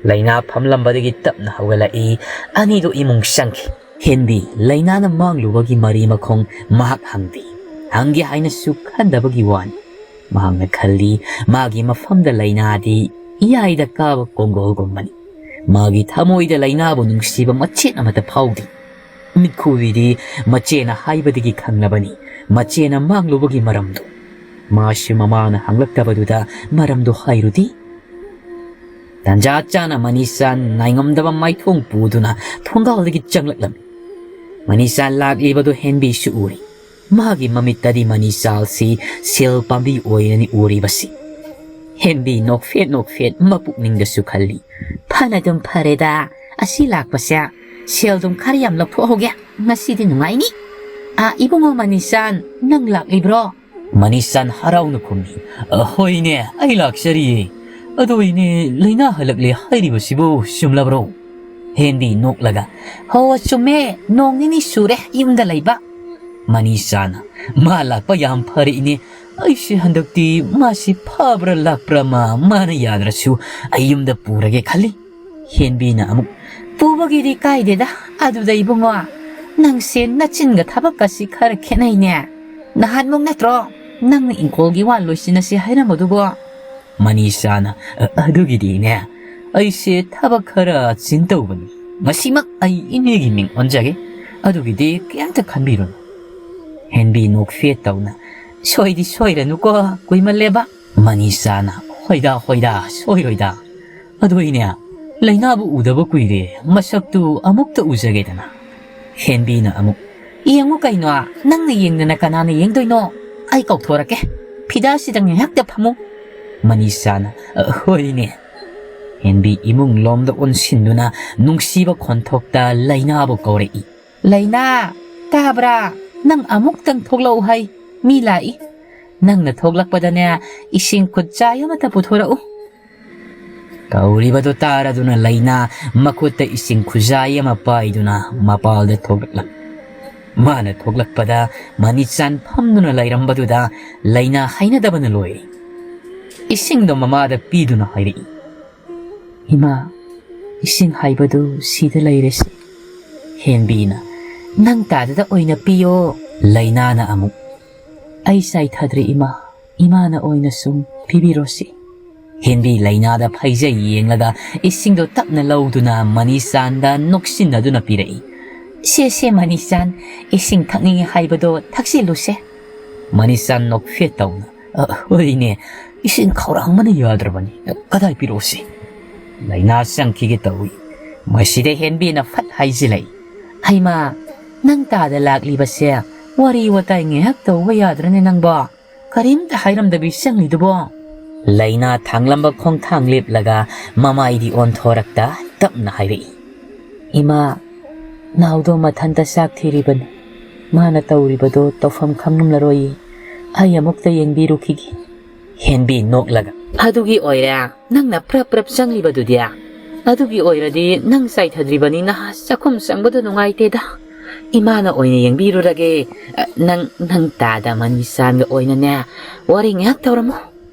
ꯂꯩꯅꯥ ꯐꯝꯂꯝꯕꯗꯒꯤ ꯇꯞꯅ ꯍꯧꯒꯠꯂꯛꯏ꯫ ꯑꯅꯤꯗꯨ ꯏꯃꯨꯡ ꯆꯪꯈꯤ꯫ ꯍꯦꯟꯕꯤ ꯂꯩꯅꯥꯅ ꯃꯥꯡꯂꯨꯕꯒꯤ ꯃꯔꯤ ꯃꯈꯣꯡ ꯃꯍꯥꯛ ꯍꯪꯗꯦ꯫ ꯍꯪꯒꯦ ꯍꯥꯏꯅꯁꯨ ꯈꯟꯗꯕꯒꯤ ꯋꯥꯅꯤ꯫ ꯃꯍꯥꯛꯅ ꯈꯜꯂꯤ, ꯃꯥꯒꯤ ꯃꯐꯝꯗ ꯂꯩꯅꯥꯗꯤ ꯏꯌꯥꯏꯗ ꯀꯥꯕ ꯀꯣꯡꯒꯣꯜꯒꯨꯝꯕꯅꯤ꯫ ꯃꯥꯒꯤ ꯊꯃꯣꯏꯗ ꯂꯩꯅꯥꯕꯨ ꯅꯨꯡꯁꯤꯕ ꯃꯆꯦꯠ ꯑꯃꯠꯇ ꯐꯥꯎꯗꯦ꯫ ꯃꯤꯠꯈꯨꯕꯤꯗꯤ ꯃꯆꯦꯅ ꯍꯥꯏꯕꯗꯒꯤ ꯈꯪꯂꯕꯅꯤ, ꯃꯆꯦꯅ ꯃꯥꯡꯂꯨꯕꯒꯤ ꯃꯔꯝꯗꯨ꯫ ꯃꯥꯁꯨ ꯃꯃꯥꯅ ꯍꯪꯂꯛꯇꯕꯗꯨꯗ ꯃꯔꯝꯗꯨ ꯍꯥꯏꯔꯨꯗꯦ꯫ ꯇꯟꯖꯥ ꯆꯥꯅ ꯃꯅꯤꯁꯥꯟ ꯉꯥꯏꯉꯝꯗꯕ ꯃꯥꯏꯊꯣꯡ ꯄꯨꯗꯨꯅ ꯊꯣꯡꯒꯥꯜꯗꯒꯤ ꯆꯪꯂꯛꯂꯝꯃꯤ꯫ ꯃꯅꯤꯁꯥꯟ ꯂꯥꯛꯂꯤꯕꯗꯨ ꯍꯦꯟꯕꯤꯁꯨ ꯎꯔꯤ꯫ ꯃꯥꯒꯤ ꯃꯃꯤꯠꯇꯗꯤ ꯃꯅꯤꯁꯥꯜꯁꯤ ꯁꯦꯜ ꯄꯥꯝꯕꯤ ꯑꯣꯏꯅꯅꯤ ꯎꯔꯤꯕꯁꯤ꯫ ꯍꯦꯟꯕꯤ ꯅꯣꯛꯐꯦꯠ ꯅꯣꯛꯐꯦꯠ ꯃꯄꯨꯛꯅꯤꯡꯗꯁꯨ ꯈꯜꯂꯤ, "ꯐꯅꯗꯨꯝ ꯐꯔꯦꯗ, ꯑꯁꯤ ꯂꯥꯛꯄꯁꯦ꯫ ꯁꯦꯜꯗꯨꯝ ꯈꯔ ꯌꯥꯝ ꯂꯧꯊꯣꯛꯍꯧꯒꯦ, ꯉꯁꯤꯗꯤ ꯅꯨꯡꯉꯥꯏꯅꯤ꯫ ꯑꯥ, ꯏꯕꯨꯡꯉꯣ ꯃꯅꯤꯁꯥꯟ, ꯅꯪ ꯂꯥꯛꯂꯤꯕ꯭ꯔꯣ?" ꯃꯅꯤꯁꯥꯟ ꯍꯔꯥꯎꯅ ꯈꯨꯝꯃꯤ, "ꯑ, ꯍꯣꯏꯅꯦ, ꯑꯩ ꯂꯥꯛꯆꯔꯤꯌꯦ꯫ ꯑꯗꯣ ꯏꯅꯦ, ꯂꯩꯅꯥ ꯍꯜꯂꯛꯂꯦ ꯍꯥꯏꯔꯤꯕꯁꯤꯕꯨ ꯆꯨꯝꯂꯕ꯭ꯔꯣ?" ꯍꯦꯟꯕꯤ ꯅꯣꯛꯂꯒ, "ꯍꯣ, ꯆꯨꯝꯃꯦ, ꯅꯣꯡ ꯅꯤꯅꯤ ꯁꯨꯔꯦ ꯌꯨꯝꯗ ꯂꯩꯕ꯫" ꯃꯅꯤꯁꯥꯅ, "ꯃꯥ ꯂꯥꯛꯄ ꯌꯥꯝ ꯐꯔꯦ ꯏꯅꯦ꯫ ꯑꯩꯁꯦ ꯍꯟꯗꯛꯇꯤ ꯃꯥꯁꯤ ꯐꯕ꯭ꯔꯥ ꯂꯥꯛꯄ꯭ꯔꯥ ꯑꯃ, ꯃꯥꯅ ꯌꯥꯗ꯭ꯔꯁꯨ ꯑꯩ ꯌꯨꯝꯗ ꯄꯨꯔꯒꯦ ꯈꯜꯂꯤ꯫" ꯍꯦꯟꯕꯤꯅ ꯑꯃꯨꯛ, "ꯄꯨꯕꯒꯤꯗꯤ ꯀꯥꯏꯗꯦꯗ, ꯑꯗꯨꯗ ꯏꯕꯨꯡꯉꯣ, ꯅꯪꯁꯦ ꯅꯆꯤꯟꯒ ꯊꯕꯛꯀꯁꯤ ꯈꯔ ꯈꯦꯠꯅꯩꯅꯦ꯫ ꯅꯍꯥꯟꯃꯨꯛ ꯅꯠꯇ꯭ꯔꯣ ꯅꯪꯅ ꯏꯪꯈꯣꯜꯒꯤ ꯋꯥ ꯂꯣꯏꯁꯤꯟꯅꯁꯤ ꯍꯥꯏꯔꯝꯕꯗꯨꯕꯣ?" ꯃꯅꯤꯁꯥꯅ, "ꯑ, ꯑꯗꯨꯒꯤꯗꯤꯅꯦ, ꯑꯩꯁꯦ ꯊꯕꯛ ꯈꯔ ꯆꯤꯟ ꯇꯧꯕꯅꯤ꯫ ꯉꯁꯤꯃꯛ ꯑꯩ ꯏꯅꯦꯒꯤ ꯃꯤꯡ ꯑꯣꯟꯖꯒꯦ꯫ ꯑꯗꯨꯒꯤꯗꯤ ꯀꯩꯝꯇ ꯈꯟꯕꯤꯔꯨꯅꯨ꯫" ꯍꯦꯟꯕꯤ ꯅꯣꯛꯐꯦꯠ ꯇꯧꯅ, "ꯁꯣꯏꯗꯤ ꯁꯣꯏꯔꯅꯨꯀꯣ, ꯀꯨꯏꯃꯜꯂꯦꯕ꯫" ꯃꯅꯤꯁꯥꯅ, "ꯍꯣꯏꯗ, ꯍꯣꯏꯗ, ꯁꯣꯏꯔꯣꯏꯗ꯫ ꯑꯗꯣ ꯏꯅꯦ, ꯂꯩꯅꯥꯕꯨ ꯎꯗꯕ ꯀꯨꯏꯔꯦ, ꯃꯁꯛꯇꯨ ꯑꯃꯨꯛꯇ ꯎꯖꯒꯦꯗꯅ꯫" ꯍꯦꯟꯕꯤꯅ ꯑꯃꯨꯛ, "ꯌꯦꯡꯉꯨ ꯀꯩꯅꯣ, ꯅꯪꯅ ꯌꯦꯡꯗꯅ ꯀꯅꯥꯅ ꯌꯦꯡꯗꯣꯏꯅꯣ? ꯑꯩ ꯀꯧꯊꯣꯔꯛꯀꯦ, ꯐꯤꯗꯥꯁꯤꯗ ꯉꯥꯏꯍꯥꯛꯇ ꯐꯝꯃꯨ꯫" ꯃꯅꯤꯁꯥꯅ, "ꯑ, ꯍꯣꯏꯅꯦ꯫" ꯍꯦꯟꯕꯤ ꯏꯃꯨꯡ ꯂꯣꯝꯗ ꯑꯣꯟꯁꯤꯟꯗꯨꯅ ꯅꯨꯡꯁꯤꯕ ꯈꯣꯟꯊꯣꯛꯇ ꯂꯩꯅꯥꯕꯨ ꯀꯧꯔꯛꯏ꯫ "ꯂꯩꯅꯥ, ꯇꯥꯕ꯭ꯔꯥ? ꯅꯪ ꯑꯃꯨꯛꯇꯪ ꯊꯣꯛꯂꯛꯎ ꯍꯩ, ꯃꯤ ꯂꯥꯛꯏ꯫ ꯅꯪꯅ ꯊꯣꯛꯂꯛꯄꯗꯅꯦ, ꯏꯁꯤꯡ ꯈꯨꯠꯆꯥꯏ ꯑꯃꯇ ꯄꯨꯊꯣꯔꯛꯎ꯫" ꯀꯧꯔꯤꯕꯗꯨ ꯇꯥꯔꯗꯨꯅ ꯂꯩꯅꯥ ꯃꯈꯨꯠꯇ ꯏꯁꯤꯡ ꯈꯨꯖꯥꯏ ꯑꯃ ꯄꯥꯏꯗꯨꯅ ꯃꯄꯥꯜꯗ ꯊꯣꯛꯂꯛꯂꯝꯃꯤ꯫ ꯃꯥꯅ ꯊꯣꯛꯂꯛꯄꯗ ꯃꯅꯤꯆꯥꯟ ꯐꯝꯗꯨꯅ ꯂꯩꯔꯝꯕꯗꯨꯗ ꯂꯩꯅꯥ ꯍꯩꯅꯗꯕꯅ ꯂꯣꯏꯔꯦ꯫ ꯏꯁꯤꯡꯗꯣ ꯃꯃꯥꯗ ꯄꯤꯗꯨꯅ ꯍꯥꯏꯔꯛꯏ, "ꯏꯃꯥ, ꯏꯁꯤꯡ ꯍꯥꯏꯕꯗꯨ ꯁꯤꯗ ꯂꯩꯔꯦꯁꯦ꯫" ꯍꯦꯟꯕꯤꯅ, "ꯅꯪ ꯇꯥꯗꯨꯗ ꯑꯣꯏꯅ ꯄꯤꯌꯣ꯫" ꯂꯩꯅꯥꯅ ꯑꯃꯨꯛ, "ꯑꯩ ꯆꯥꯏꯊꯗ꯭ꯔꯦ ꯏꯃꯥ, ꯏꯃꯥꯅ ꯑꯣꯏꯅ ꯁꯨꯝ ꯄꯤꯕꯤꯔꯣꯁꯤ꯫ ꯍꯦꯟꯕꯤ ꯂꯩꯅꯥꯗ ꯐꯩꯖꯩ ꯌꯦꯡꯂꯒ ꯏꯁꯤꯡꯗꯣ ꯇꯞꯅ ꯂꯧꯗꯨꯅ ꯃꯅꯤꯆꯥꯟꯗ ꯅꯣꯛꯁꯤꯟꯅꯗꯨꯅ ꯄꯤꯔꯛꯏ꯫ "ꯁꯦ, ꯁꯦ, ꯃꯅꯤꯆꯥꯟ, ꯏꯁꯤꯡ ꯊꯛꯅꯤꯡꯉꯤ ꯍꯥꯏꯕꯗꯣ ꯊꯛꯆꯤꯜꯂꯨꯁꯦ꯫" ꯃꯅꯤꯆꯥꯟ ꯅꯣꯛꯐꯦꯠ ꯇꯧꯅ, "ꯑ, ꯍꯣꯏꯅꯦ, ꯏꯁꯤꯡ ꯈꯧꯔꯥꯡꯕꯅ ꯌꯥꯗ꯭ꯔꯕꯅꯤ꯫ ꯀꯗꯥꯏ ꯄꯤꯔꯛꯑꯣꯁꯤ?" ꯂꯩꯅꯥ ꯆꯪꯈꯤꯒꯦ ꯇꯧꯏ꯫ ꯃꯁꯤꯗ ꯍꯦꯟꯕꯤꯅ ꯐꯠ ꯍꯥꯏꯖꯤꯜꯂꯛꯏ, "ꯍꯩꯃꯥ, ꯅꯪ ꯇꯥꯗ ꯂꯥꯛꯂꯤꯕꯁꯦ ꯋꯥꯔꯤ ꯋꯥꯇꯥꯏ ꯉꯥꯏꯍꯥꯛ ꯇꯧꯕ ꯌꯥꯗ꯭ꯔꯅꯦ ꯅꯪꯕꯣ? ꯀꯔꯤꯝꯇ ꯍꯥꯏꯔꯝꯗꯕꯤ ꯆꯪꯂꯤꯗꯨꯕꯣ?" ꯂꯩꯅꯥ ꯊꯥꯡꯂꯝꯕ ꯈꯣꯡꯊꯥꯡ ꯂꯦꯞꯂꯒ ꯃꯃꯥꯏꯗꯤ ꯑꯣꯟꯊꯣꯔꯛꯇ ꯇꯞꯅ ꯍꯥꯏꯔꯛꯏ, "ꯏꯃꯥ, ꯅꯥꯎꯗꯣ ꯃꯊꯟꯇ ꯆꯥꯛ ꯊꯤꯔꯤꯕꯅꯤ꯫ ꯃꯥꯅ ꯇꯧꯔꯤꯕꯗꯣ ꯇꯧꯐꯝ ꯈꯪꯂꯝꯂꯔꯣꯏꯌꯦ꯫ ꯑꯩ ꯑꯃꯨꯛꯇ ꯌꯦꯡꯕꯤꯔꯨꯈꯤꯒꯦ꯫" ꯍꯦꯟꯕꯤ ꯅꯣꯛꯂꯒ, "ꯑꯗꯨꯒꯤ ꯑꯣꯏꯔꯦ ꯅꯪꯅ ꯄ꯭ꯔꯞ ꯄ꯭ꯔꯞ ꯆꯪꯂꯤꯕꯗꯨꯗꯤ? ꯑꯗꯨꯒꯤ ꯑꯣꯏꯔꯗꯤ ꯅꯪ ꯆꯥꯏꯊꯗ꯭ꯔꯤꯕꯅꯤꯅ ꯆꯥꯛꯈꯨꯝ ꯆꯪꯕꯗꯣ ꯅꯨꯡꯉꯥꯏꯇꯦꯗ꯫ ꯏꯃꯥꯅ ꯑꯣꯏꯅ ꯌꯦꯡꯕꯤꯔꯨꯔꯒꯦ꯫ ꯑ, ꯅꯪ, ꯅꯪ ꯇꯥꯗ ꯃꯅꯤꯆꯥꯟꯒ ꯑꯣꯏꯅꯅꯦ ꯋꯥꯔꯤ ꯉꯥꯏꯍꯥꯛ ꯇꯧꯔꯝꯃꯣ꯫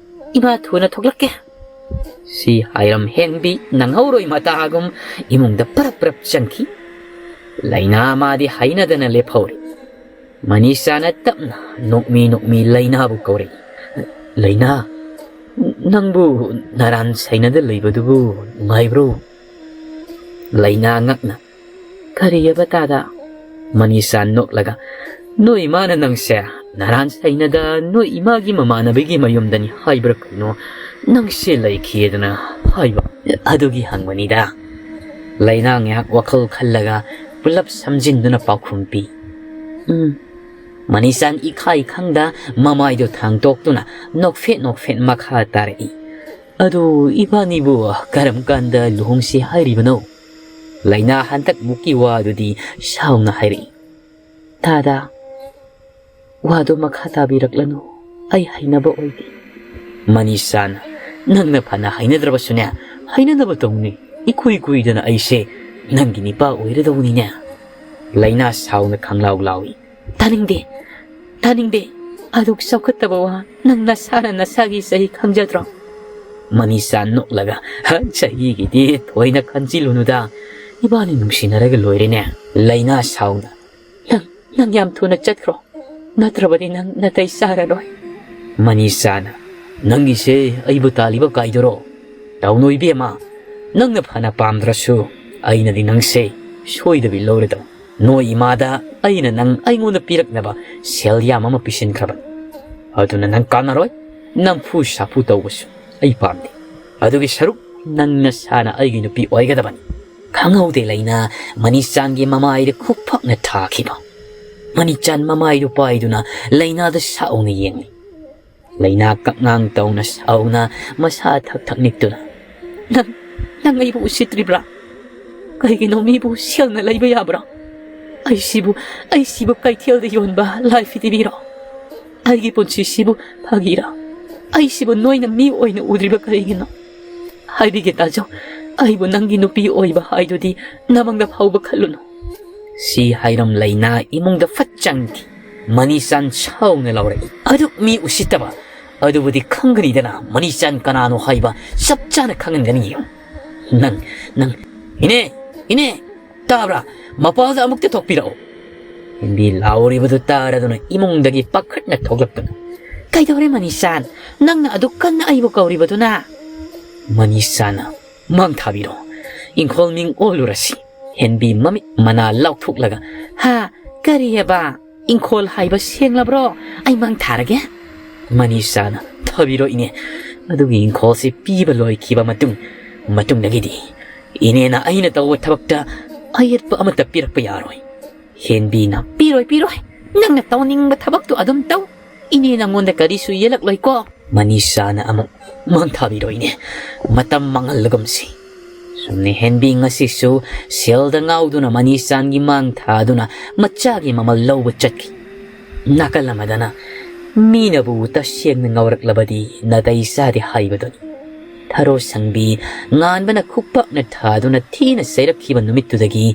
ꯏꯃꯥ ꯊꯨꯅ ꯊꯣꯛꯂꯛꯀꯦ꯫" ꯁꯤ ꯍꯥꯏꯔꯝ ꯍꯦꯟꯕꯤ ꯅꯪꯍꯧꯔꯣꯏ ꯃꯇꯥꯒꯨꯝ ꯏꯃꯨꯡꯗ ꯄꯔꯞ ꯄꯔꯞ ꯆꯪꯈꯤ꯫ ꯂꯩꯅꯥ ꯃꯥꯗꯤ ꯍꯩꯅꯗꯅ ꯂꯦꯞꯍꯧꯔꯦ꯫ ꯃꯅꯤꯁꯥꯅ ꯇꯞꯅ ꯅꯣꯛꯃꯤ ꯅꯣꯛꯃꯤ ꯂꯩꯅꯥꯕꯨ ꯀꯧꯔꯛꯏ꯫ "ꯂꯩꯅꯥ, ꯅꯪꯕꯨ ꯅꯔꯥꯟ ꯁꯩꯅꯗ ꯂꯩꯕꯗꯨꯕꯨ ꯅꯨꯡꯉꯥꯏꯕ꯭ꯔꯣ?" ꯂꯩꯅꯥ ꯉꯛꯅ, "ꯀꯔꯤꯑꯕ ꯇꯥꯗ?" ꯃꯅꯤꯁꯥ ꯅꯣꯛꯂꯒ, "ꯅꯣꯏ ꯏꯃꯥꯅ ꯅꯪꯁꯦ ꯅꯔꯥꯟ ꯁꯩꯅꯗ ꯅꯣꯏ ꯏꯃꯥꯒꯤ ꯃꯃꯥꯟꯅꯕꯤꯒꯤ ꯃꯌꯨꯝꯗꯅꯤ ꯍꯥꯏꯕ꯭ꯔꯥ ꯀꯩꯅꯣ, ꯅꯪꯁꯦ ꯂꯩꯈꯤꯗꯅ ꯍꯥꯏꯕ, ꯑꯗꯨꯒꯤ ꯍꯪꯕꯅꯤꯗ꯫" ꯂꯩꯅꯥ ꯉꯥꯏꯍꯥꯛ ꯋꯥꯈꯜ ꯈꯜꯂꯒ ꯄꯨꯂꯞ ꯁꯝꯖꯤꯟꯗꯨꯅ ꯄꯥꯎꯈꯨꯝ ꯄꯤ꯫ "ꯎꯝ꯫" ꯃꯅꯤꯁꯥꯟ ꯏꯈꯥꯏ ꯈꯪꯗ ꯃꯃꯥꯏꯗꯨ ꯊꯥꯡꯗꯣꯛꯇꯨꯅ ꯅꯣꯛꯐꯦꯠ ꯅꯣꯛꯐꯦꯠ ꯃꯈꯥ ꯇꯥꯔꯛꯏ꯫ "ꯑꯗꯨ ꯏꯕꯥꯅꯤꯕꯨ ꯀꯔꯝ ꯀꯥꯟꯗ ꯂꯨꯍꯣꯡꯁꯤ ꯍꯥꯏꯔꯤꯕꯅꯣ?" ꯂꯩꯅꯥ ꯍꯟꯗꯛ ꯃꯨꯛꯀꯤ ꯋꯥꯗꯨꯗꯤ ꯁꯥꯎꯅ ꯍꯥꯏꯔꯛꯏ꯫ "ꯇꯥꯗ, ꯋꯥꯗꯨ ꯃꯈꯥ ꯇꯥꯕꯤꯔꯛꯂꯅꯨ꯫ ꯑꯩ ꯍꯩꯅꯕ ꯑꯣꯏꯗꯦ꯫" ꯃꯅꯤꯁꯥꯅ, "ꯅꯪꯅ ꯐꯅ ꯍꯩꯅꯗ꯭ꯔꯕꯁꯨꯅꯦ, ꯍꯩꯅꯅꯕ ꯇꯧꯅꯤ꯫ ꯏꯀꯨꯏ ꯀꯨꯏꯗꯅ ꯑꯩꯁꯦ ꯅꯪꯒꯤ ꯅꯤꯄꯥ ꯑꯣꯏꯔꯗꯧꯅꯤꯅꯦ꯫" ꯂꯩꯅꯥ ꯁꯥꯎꯅ ꯈꯪꯂꯥꯎ ꯂꯥꯎꯏ꯫ "ꯇꯥꯅꯤꯡꯗꯦ, ꯇꯥꯅꯤꯡꯗꯦ꯫ ꯑꯗꯨꯛ ꯆꯥꯎꯈꯠꯇꯕ ꯋꯥ ꯅꯪ ꯅꯁꯥꯅ ꯅꯁꯥꯒꯤ ꯆꯍꯤ ꯈꯪꯖꯗ꯭ꯔꯣ?" ꯃꯅꯤꯁꯥ ꯅꯣꯛꯂꯒ, "ꯍ, ꯆꯍꯤꯒꯤꯗꯤ ꯊꯣꯏꯅ ꯈꯟꯖꯤꯜꯂꯨꯅꯨꯗ꯫ ꯏꯕꯥꯅꯤ ꯅꯨꯡꯁꯤꯅꯔꯒ ꯂꯣꯏꯔꯦꯅꯦ꯫" ꯂꯩꯅꯥ ꯁꯥꯎꯅ, "ꯅꯪ, ꯅꯪ ꯌꯥꯝ ꯊꯨꯅ ꯆꯠꯈ꯭ꯔꯣ꯫ ꯅꯠꯇ꯭ꯔꯕꯗꯤ ꯅꯪ ꯅꯇꯩ ꯆꯥꯔꯔꯣꯏ꯫" ꯃꯅꯤꯁꯥꯅ, "ꯅꯪꯒꯤꯁꯦ ꯑꯩꯕꯨ ꯇꯥꯜꯂꯤꯕ ꯀꯥꯏꯗꯨꯔꯣ? ꯇꯧꯅꯨ ꯏꯕꯦꯝꯃ, ꯅꯪꯅ ꯐꯅ ꯄꯥꯝꯗ꯭ꯔꯁꯨ ꯑꯩꯅꯗꯤ ꯅꯪꯁꯦ ꯁꯣꯏꯗꯕꯤ ꯂꯧꯔꯗꯧ꯫ ꯅꯣꯏ ꯏꯃꯥꯗ ꯑꯩꯅ ꯅꯪ ꯑꯩꯉꯣꯟꯗ ꯄꯤꯔꯛꯅꯕ ꯁꯦꯜ ꯌꯥꯝ ꯑꯃ ꯄꯤꯁꯤꯟꯈ꯭ꯔꯕꯅꯤ꯫ ꯑꯗꯨꯅ ꯅꯪ ꯀꯥꯟꯅꯔꯣꯏ, ꯅꯝꯐꯨ ꯁꯥꯐꯨ ꯇꯧꯕꯁꯨ ꯑꯩ ꯄꯥꯝꯗꯦ꯫ ꯑꯗꯨꯒꯤ ꯁꯔꯨꯛ ꯅꯪ ꯅꯁꯥꯅ ꯑꯩꯒꯤ ꯅꯨꯄꯤ ꯑꯣꯏꯒꯗꯕꯅꯤ"꯫ ꯈꯪꯍꯧꯗꯦ ꯂꯩꯅꯥ ꯃꯅꯤꯆꯥꯟꯒꯤ ꯃꯃꯥꯏꯗ ꯈꯨꯞ ꯐꯛꯅ ꯊꯥꯈꯤꯕ꯫ ꯃꯅꯤꯆꯥꯟ ꯃꯃꯥꯏꯗꯨ ꯄꯥꯏꯗꯨꯅ ꯂꯩꯅꯥꯗ ꯁꯥꯎꯅ ꯌꯦꯡꯂꯤ꯫ ꯂꯩꯅꯥ ꯀꯛꯉꯥꯡ ꯇꯧꯅ ꯁꯥꯎꯅ ꯃꯁꯥ ꯊꯛ ꯊꯛ ꯅꯤꯛꯇꯨꯅ, "ꯅꯪ, ꯅꯪ ꯑꯩꯕꯨ ꯎꯁꯤꯠꯇ꯭ꯔꯤꯕ꯭ꯔꯥ? ꯀꯩꯒꯤꯅꯣ ꯃꯤꯕꯨ ꯁꯦꯜꯅ ꯂꯩꯕ ꯌꯥꯕ꯭ꯔꯥ? ꯑꯩꯁꯤꯕꯨ, ꯑꯩꯁꯤꯕꯨ ꯀꯩꯊꯦꯜꯗ ꯌꯣꯟꯕ ꯂꯥꯏ ꯐꯤꯗꯤꯕꯤꯔꯣ? ꯑꯩꯒꯤ ꯄꯨꯟꯁꯤꯁꯤꯕꯨ ꯐꯥꯒꯤꯔꯣ? ꯑꯩꯁꯤꯕꯨ ꯅꯣꯏꯅ ꯃꯤ ꯑꯣꯏꯅ ꯎꯗ꯭ꯔꯤꯕ ꯀꯔꯤꯒꯤꯅꯣ? ꯍꯥꯏꯕꯤꯒꯦ ꯇꯥꯖꯧ, ꯑꯩꯕꯨ ꯅꯪꯒꯤ ꯅꯨꯄꯤ ꯑꯣꯏꯕ ꯍꯥꯏꯗꯨꯗꯤ ꯅꯃꯪꯗ ꯐꯥꯎꯕ ꯈꯜꯂꯨꯅꯨ"꯫ ꯁꯤ ꯍꯥꯏꯔꯝ ꯂꯩꯅꯥ ꯏꯃꯨꯡꯗ ꯐꯠ ꯆꯪꯈꯤ꯫ ꯃꯅꯤꯆꯥꯟ ꯁꯥꯎꯅ ꯂꯥꯎꯔꯛꯏ, "ꯑꯗꯨꯛ ꯃꯤ ꯎꯁꯤꯠꯇꯕ! ꯑꯗꯨꯕꯨꯗꯤ ꯈꯪꯒꯅꯤꯗꯅ, ꯃꯅꯤꯆꯥꯟ ꯀꯅꯥꯅꯣ ꯍꯥꯏꯕ ꯆꯞ ꯆꯥꯅ ꯈꯪꯍꯟꯒꯅꯤ꯫ ꯅꯪ, ꯅꯪ, ꯏꯅꯦ, ꯏꯅꯦ, ꯇꯥꯕ꯭ꯔꯥ? ꯃꯄꯥꯜꯗ ꯑꯃꯨꯛꯇ ꯊꯣꯛꯄꯤꯔꯛꯎ"꯫ ꯍꯦꯟꯕꯤ ꯂꯥꯎꯔꯤꯕꯗꯨ ꯇꯥꯔꯗꯨꯅ ꯏꯃꯨꯡꯗꯒꯤ ꯄꯥꯈꯠꯅ ꯊꯣꯛꯂꯛꯇꯨꯅ, "ꯀꯩꯗꯧꯔꯦ ꯃꯅꯤꯆꯥꯟ? ꯅꯪꯅ ꯑꯗꯨꯛ ꯀꯟꯅ ꯑꯩꯕꯨ ꯀꯧꯔꯤꯕꯗꯨꯅ?" ꯃꯅꯤꯆꯥꯟꯅ ꯃꯥꯡ ꯊꯥꯕꯤꯔꯣ꯫ ꯏꯪꯈꯣꯜ ꯃꯤꯡ ꯑꯣꯜꯂꯨꯔꯁꯤ꯫ ꯍꯦꯟꯕꯤ ꯃꯃꯤꯠ ꯃꯅꯥ ꯂꯥꯎꯊꯣꯛꯂꯒ, "ꯍꯥ? ꯀꯔꯤꯑꯕ? ꯏꯪꯈꯣꯜ ꯍꯥꯏꯕ ꯁꯦꯡꯂꯕ꯭ꯔꯣ? ꯑꯩ ꯃꯥꯡ ꯊꯥꯔꯒꯦ"꯫ ꯃꯅꯤꯁꯥꯅ, "ꯊꯥꯕꯤꯔꯣ ꯏꯅꯦ꯫ ꯑꯗꯨꯒꯤ ꯏꯪꯈꯣꯜꯁꯤ ꯄꯤꯕ ꯂꯣꯏꯈꯤꯕ ꯃꯇꯨꯡ, ꯃꯇꯨꯡꯗꯒꯤꯗꯤ ꯏꯅꯦꯅ ꯑꯩꯅ ꯇꯧꯕ ꯊꯕꯛꯇ ꯑꯌꯦꯠꯄ ꯑꯃꯠꯇ ꯄꯤꯔꯛꯄ ꯌꯥꯔꯣꯏ"꯫ ꯍꯦꯟꯕꯤꯅ, "ꯄꯤꯔꯣꯏ, ꯄꯤꯔꯣꯏ꯫ ꯅꯪꯅ ꯇꯧꯅꯤꯡꯕ ꯊꯕꯛꯇꯨ ꯑꯗꯨꯝ ꯇꯧ꯫ ꯏꯅꯦ ꯅꯪꯉꯣꯟꯗ ꯀꯔꯤꯁꯨ ꯌꯦꯜꯂꯛꯂꯣꯏꯀꯣ"꯫ ꯃꯅꯤꯁꯥꯅ ꯑꯃꯨꯛ, "ꯃꯥꯡ ꯊꯥꯕꯤꯔꯣꯏꯅꯦ꯫ ꯃꯇꯝ ꯃꯥꯡꯍꯜꯂꯒꯨꯝꯁꯤ"꯫ ꯁꯨꯝꯅ ꯍꯦꯟꯕꯤ ꯉꯁꯤꯁꯨ ꯁꯦꯜꯗ ꯉꯥꯎꯗꯨꯅ ꯃꯅꯤꯁꯥꯟꯒꯤ ꯃꯥꯡ ꯊꯥꯗꯨꯅ ꯃꯆꯥꯒꯤ ꯃꯃꯜ ꯂꯧꯕ ꯆꯠꯈꯤ꯫ ꯅꯥꯀꯜ ꯑꯃꯗꯅ ꯃꯤꯅꯕꯨ ꯇꯁꯦꯡꯅ ꯉꯥꯎꯔꯛꯂꯕꯗꯤ ꯅꯥꯇꯩ ꯆꯥꯗꯦ ꯍꯥꯏꯕꯗꯨꯅꯤ꯫ ꯊꯔꯣ ꯁꯪꯕꯤ ꯉꯥꯟꯕꯅ ꯈꯨꯄꯥꯛꯅ ꯊꯥꯗꯨꯅ ꯊꯤꯅ ꯆꯩꯔꯛꯈꯤꯕ ꯅꯨꯃꯤꯠꯇꯨꯗꯒꯤ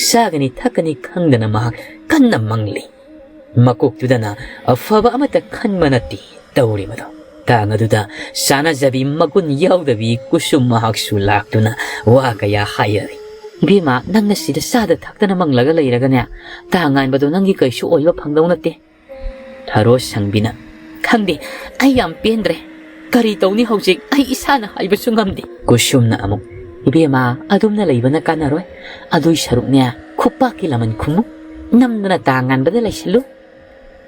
ꯆꯥꯒꯅꯤ ꯊꯛꯀꯅꯤ ꯈꯪꯗꯅ ꯃꯍꯥꯛ ꯀꯟꯅ ꯃꯪꯂꯤ꯫ ꯃꯀꯣꯛꯇꯨꯗꯅ ꯑꯐꯕ ꯑꯃꯠꯇ ꯈꯟꯕ ꯅꯠꯇꯦ ꯇꯧꯔꯤꯕꯗꯣ꯫ ꯇꯥꯡ ꯑꯗꯨꯗ ꯆꯥꯅꯖꯕꯤ ꯃꯒꯨꯟ ꯌꯥꯎꯗꯕꯤ ꯀꯨꯁꯨꯝ ꯃꯍꯥꯛꯁꯨ ꯂꯥꯛꯇꯨꯅ ꯋꯥ ꯀꯌꯥ ꯍꯥꯏꯔꯔꯤ꯫ "ꯏꯕꯦꯝꯃ, ꯅꯪꯅ ꯁꯤꯗ ꯆꯥꯗ ꯊꯛꯇꯅ ꯃꯪꯂꯒ ꯂꯩꯔꯒꯅꯦ, ꯇꯥ ꯉꯥꯟꯕꯗꯣ ꯅꯪꯒꯤ ꯀꯩꯁꯨ ꯑꯣꯏꯕ ꯐꯪꯗꯧ ꯅꯠꯇꯦ"꯫ ꯊꯔꯣ ꯁꯪꯕꯤꯅ, ꯈꯪꯗꯦ, ꯑꯩ ꯌꯥꯝ ꯄꯦꯟꯗ꯭ꯔꯦ꯫ ꯀꯔꯤ ꯇꯧꯅꯤ ꯍꯧꯖꯤꯛ? ꯑꯩ ꯏꯁꯥꯅ ꯍꯥꯏꯕꯁꯨ ꯉꯝꯗꯦ꯫ ꯀꯨꯁꯨꯝꯅ ꯑꯃꯨꯛ, "ꯏꯕꯦꯝꯃ, ꯑꯗꯨꯝꯅ ꯂꯩꯕꯅ ꯀꯥꯟꯅꯔꯣꯏ꯫ ꯑꯗꯨꯏ ꯁꯔꯨꯛꯅꯦ, ꯈꯨꯄꯥꯛꯀꯤ ꯂꯃꯟ ꯈꯨꯝꯃꯨ꯫ ꯅꯝꯗꯅ ꯇꯥ ꯉꯥꯟꯕꯗ ꯂꯩꯁꯤꯜꯂꯨ꯫"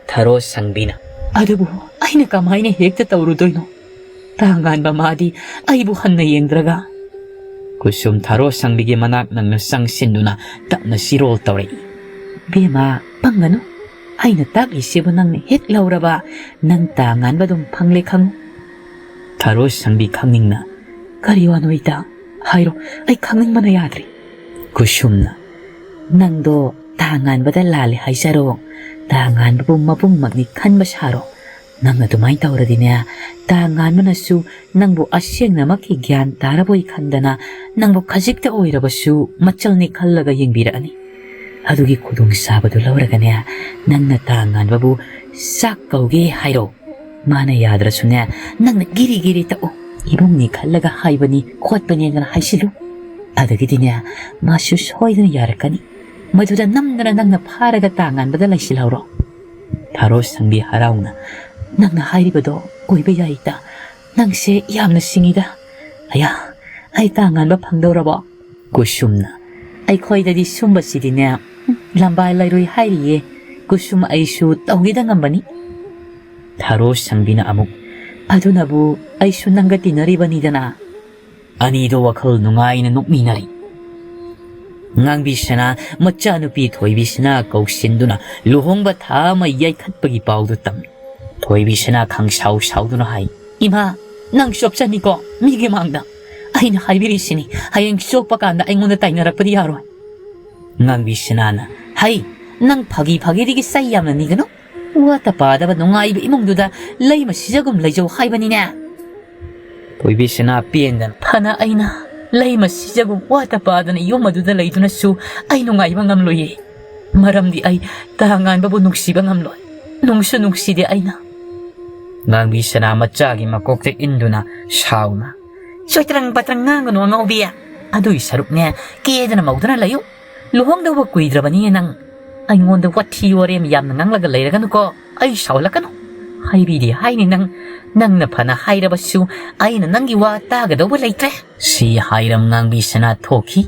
ꯊꯔꯣ ꯁꯪꯕꯤꯅ, "ꯑꯗꯨꯕꯨ ꯑꯩꯅ ꯀꯃꯥꯏꯅ ꯍꯦꯛꯇ ꯇꯧꯔꯨꯗꯣꯏꯅꯣ? ꯇꯥ ꯉꯥꯟꯕ ꯃꯥꯗꯤ ꯑꯩꯕꯨ ꯍꯟꯅ ꯌꯦꯡꯗ꯭ꯔꯒ?" ꯀꯨꯁꯨꯝ ꯊꯔꯣ ꯁꯪꯕꯤꯒꯤ ꯃꯅꯥꯛ ꯅꯪꯅ ꯆꯪꯁꯤꯟꯗꯨꯅ ꯇꯞꯅ ꯆꯤꯔꯣꯜ ꯇꯧꯔꯛꯏ꯫ "ꯕꯦꯝꯃ, ꯄꯪꯒꯅꯨ꯫ ꯑꯩꯅ ꯇꯥꯛꯂꯤꯁꯤꯕꯨ ꯅꯪꯅ ꯍꯦꯛ ꯂꯧꯔꯕ, ꯅꯪ ꯇꯥ ꯉꯥꯟꯕ ꯑꯗꯨꯝ ꯐꯪꯂꯦ ꯈꯪꯉꯨ꯫" ꯊꯔꯣ ꯁꯪꯕꯤ ꯈꯪꯅꯤꯡꯅ, "ꯀꯔꯤ ꯋꯥꯅꯣ ꯏꯇꯥ? ꯍꯥꯏꯔꯣ, ꯑꯩ ꯈꯪꯅꯤꯡꯕꯅ ꯌꯥꯗ꯭ꯔꯦ꯫" ꯀꯨꯁꯨꯝꯅ, "ꯅꯪꯗꯣ ꯇꯥ ꯉꯥꯟꯕꯗ ꯂꯥꯜꯂꯦ ꯍꯥꯏꯖꯔꯣ꯫ ꯇꯥ ꯉꯥꯟꯕꯕꯨ ꯃꯕꯨꯡꯃꯛꯅꯤ ꯈꯟꯕ ꯁꯥꯔꯣ꯫ ꯅꯪꯅ ꯑꯗꯨꯃꯥꯏꯅ ꯇꯧꯔꯗꯤꯅꯦ, ꯇꯥ ꯉꯥꯟꯕꯅꯁꯨ ꯅꯪꯕꯨ ꯑꯁꯦꯡꯅꯃꯛꯀꯤ ꯒ꯭ꯌꯥꯟ ꯇꯥꯔꯕꯣꯏ ꯈꯟꯗꯅ ꯅꯪꯕꯨ ꯈꯖꯤꯛꯇ ꯑꯣꯏꯔꯕꯁꯨ ꯃꯆꯜꯅꯤ ꯈꯜꯂꯒ ꯌꯦꯡꯕꯤꯔꯛꯑꯅꯤ꯫ ꯑꯗꯨꯒꯤ ꯈꯨꯗꯣꯡꯆꯥꯕꯗꯨ ꯂꯧꯔꯒꯅꯦ, ꯅꯪꯅ ꯇꯥ ꯉꯥꯟꯕꯕꯨ ꯆꯥꯛ ꯀꯧꯒꯦ ꯍꯥꯏꯔꯣ꯫ ꯃꯥꯅ ꯌꯥꯗ꯭ꯔꯁꯨꯅꯦ, ꯅꯪꯅ ꯒꯤꯔꯤ ꯒꯤꯔꯤ ꯇꯛꯎ꯫ ꯏꯕꯨꯡꯅꯤ ꯈꯜꯂꯒ ꯍꯥꯏꯕꯅꯤ ꯈꯣꯠꯄꯅꯦꯗꯅ ꯍꯥꯏꯁꯤꯜꯂꯨ꯫ ꯑꯗꯒꯤꯗꯤꯅꯦ, ꯃꯥꯁꯨ ꯁꯣꯏꯗꯅ ꯌꯥꯔꯛꯀꯅꯤ꯫ ꯃꯗꯨꯗ ꯅꯝꯗꯅ ꯅꯪꯅ ꯐꯥꯔꯒ ꯇꯥ ꯉꯥꯟꯕꯗ ꯂꯩꯁꯤꯜꯍꯧꯔꯣ꯫" ꯊꯔꯣ ꯁꯪꯕꯤ ꯍꯔꯥꯎꯅ, "ꯅꯪꯅ ꯍꯥꯏꯔꯤꯕꯗꯣ ꯑꯣꯏꯕ ꯌꯥꯏ ꯏꯇꯥ꯫ ꯅꯪꯁꯦ ꯌꯥꯝꯅ ꯁꯤꯡꯉꯤꯗ꯫ ꯑꯌꯥ, ꯑꯩ ꯇꯥ ꯉꯥꯟꯕ ꯐꯪꯗꯧꯔꯕꯣ?" ꯀꯨꯁꯨꯝꯅ, "ꯑꯩꯈꯣꯏꯗꯗꯤ ꯁꯨꯝꯕꯁꯤꯗꯤꯅꯦ, ꯂꯝꯕꯥ ꯂꯩꯔꯣꯏ ꯍꯥꯏꯔꯤꯌꯦ꯫ ꯀꯨꯁꯨꯝ ꯑꯩꯁꯨ ꯇꯧꯒꯦꯗ ꯉꯝꯕꯅꯤ꯫" ꯊꯔꯣ ꯁꯪꯕꯤꯅ ꯑꯃꯨꯛ, "ꯑꯗꯨꯅꯕꯨ ꯑꯩꯁꯨ ꯅꯪꯒ ꯇꯤꯟꯅꯔꯤꯕꯅꯤꯗꯅ꯫" ꯑꯅꯤꯗꯣ ꯋꯥꯈꯜ ꯅꯨꯡꯉꯥꯏꯅ ꯅꯣꯛꯃꯤꯟꯅꯔꯤ꯫ ꯉꯥꯡꯕꯤꯁꯅꯥ ꯃꯆꯥꯅꯨꯄꯤ ꯊꯣꯏꯕꯤꯁꯅꯥ ꯀꯧꯁꯤꯟꯗꯨꯅ ꯂꯨꯍꯣꯡꯕ ꯊꯥ ꯑꯃ ꯌꯩꯈꯠꯄꯒꯤ ꯄꯥꯎꯗꯨ ꯇꯝꯃꯤ꯫ ꯊꯣꯏꯕꯤꯁꯅꯥ ꯈꯪꯁꯥꯎ ꯁꯥꯎꯗꯨꯅ ꯍꯥꯏ, "ꯏꯃꯥ, ꯅꯪ ꯆꯣꯞꯆꯅꯤꯀꯣ ꯃꯤꯒꯤ ꯃꯥꯡꯗ꯫ ꯑꯩꯅ ꯍꯥꯏꯕꯤꯔꯤꯁꯤꯅꯤ, ꯍꯌꯦꯡ ꯆꯣꯞꯄ ꯀꯥꯟꯗ ꯑꯩꯉꯣꯟꯗ ꯇꯥꯏꯅꯔꯛꯄꯗꯤ ꯌꯥꯔꯣꯏ꯫" ꯉꯥꯡꯕꯤꯁꯅꯥꯅ, "ꯍꯩ, ꯅꯪ ꯐꯥꯒꯤ ꯐꯥꯒꯤꯗꯒꯤ ꯆꯩ ꯌꯥꯝꯅ ꯅꯤꯒꯅꯨ꯫ ꯋꯥꯇ ꯄꯥꯗꯕ ꯅꯨꯡꯉꯥꯏꯕ ꯏꯃꯨꯡꯗꯨꯗ ꯂꯩꯃ ꯁꯤꯖꯒꯨꯝ ꯂꯩꯖꯧ ꯍꯥꯏꯕꯅꯤꯅꯦ꯫" ꯊꯣꯏꯕꯤꯁꯅꯥ ꯄꯦꯟꯗꯅ, "ꯐꯅ ꯑꯩꯅ ꯂꯩꯃ ꯁꯤꯖꯒꯨꯝ ꯋꯥꯇ ꯄꯥꯗꯅ ꯌꯨꯝ ꯑꯗꯨꯗ ꯂꯩꯗꯨꯅꯁꯨ ꯑꯩ ꯅꯨꯡꯉꯥꯏꯕ ꯉꯝꯂꯣꯏꯌꯦ꯫ ꯃꯔꯝꯗꯤ ꯑꯩ ꯇꯥ ꯉꯥꯟꯕꯕꯨ ꯅꯨꯡꯁꯤꯕ ꯉꯝꯂꯣꯏ꯫ ꯅꯨꯡꯁꯨ ꯅꯨꯡꯁꯤꯗꯦ ꯑꯩꯅ꯫" ꯉꯥꯡꯕꯤꯁꯅꯥ ꯃꯆꯥꯒꯤ ꯃꯀꯣꯛꯇ ꯏꯟꯗꯨꯅ ꯁꯥꯎꯅ, "ꯆꯣꯏꯇ꯭ꯔꯪ ꯄꯇ꯭ꯔꯪ ꯉꯥꯡꯒꯅꯨ ꯑꯉꯥꯎꯕꯤ꯫ ꯑꯗꯨꯒꯤ ꯁꯔꯨꯛꯅꯦ, ꯀꯦꯗꯅ ꯃꯧꯗꯅ ꯂꯩꯌꯨ꯫ ꯂꯨꯍꯣꯡꯗꯧꯕ ꯀꯨꯏꯗ꯭ꯔꯕꯅꯤꯅꯦ ꯅꯪ꯫ ꯑꯩꯉꯣꯟꯗ ꯋꯥꯊꯤ ꯋꯥꯔꯦꯝ ꯌꯥꯝꯅ ꯉꯥꯡꯂꯒ ꯂꯩꯔꯒꯅꯨꯀꯣ, ꯑꯩ ꯁꯥꯎꯍꯜꯂꯛꯀꯅꯨ꯫" ꯍꯥꯏꯕꯤꯗꯦ ꯍꯥꯏꯅꯤ ꯅꯪ꯫ ꯅꯪꯅ ꯐꯅ ꯍꯥꯏꯔꯕꯁꯨ ꯑꯩꯅ ꯅꯪꯒꯤ ꯋꯥ ꯇꯥꯒꯗꯧꯕ ꯂꯩꯇ꯭ꯔꯦ꯫ ꯁꯤ ꯍꯥꯏꯔꯝ ꯉꯥꯡꯕꯤꯁꯅꯥ ꯊꯣꯛꯈꯤ꯫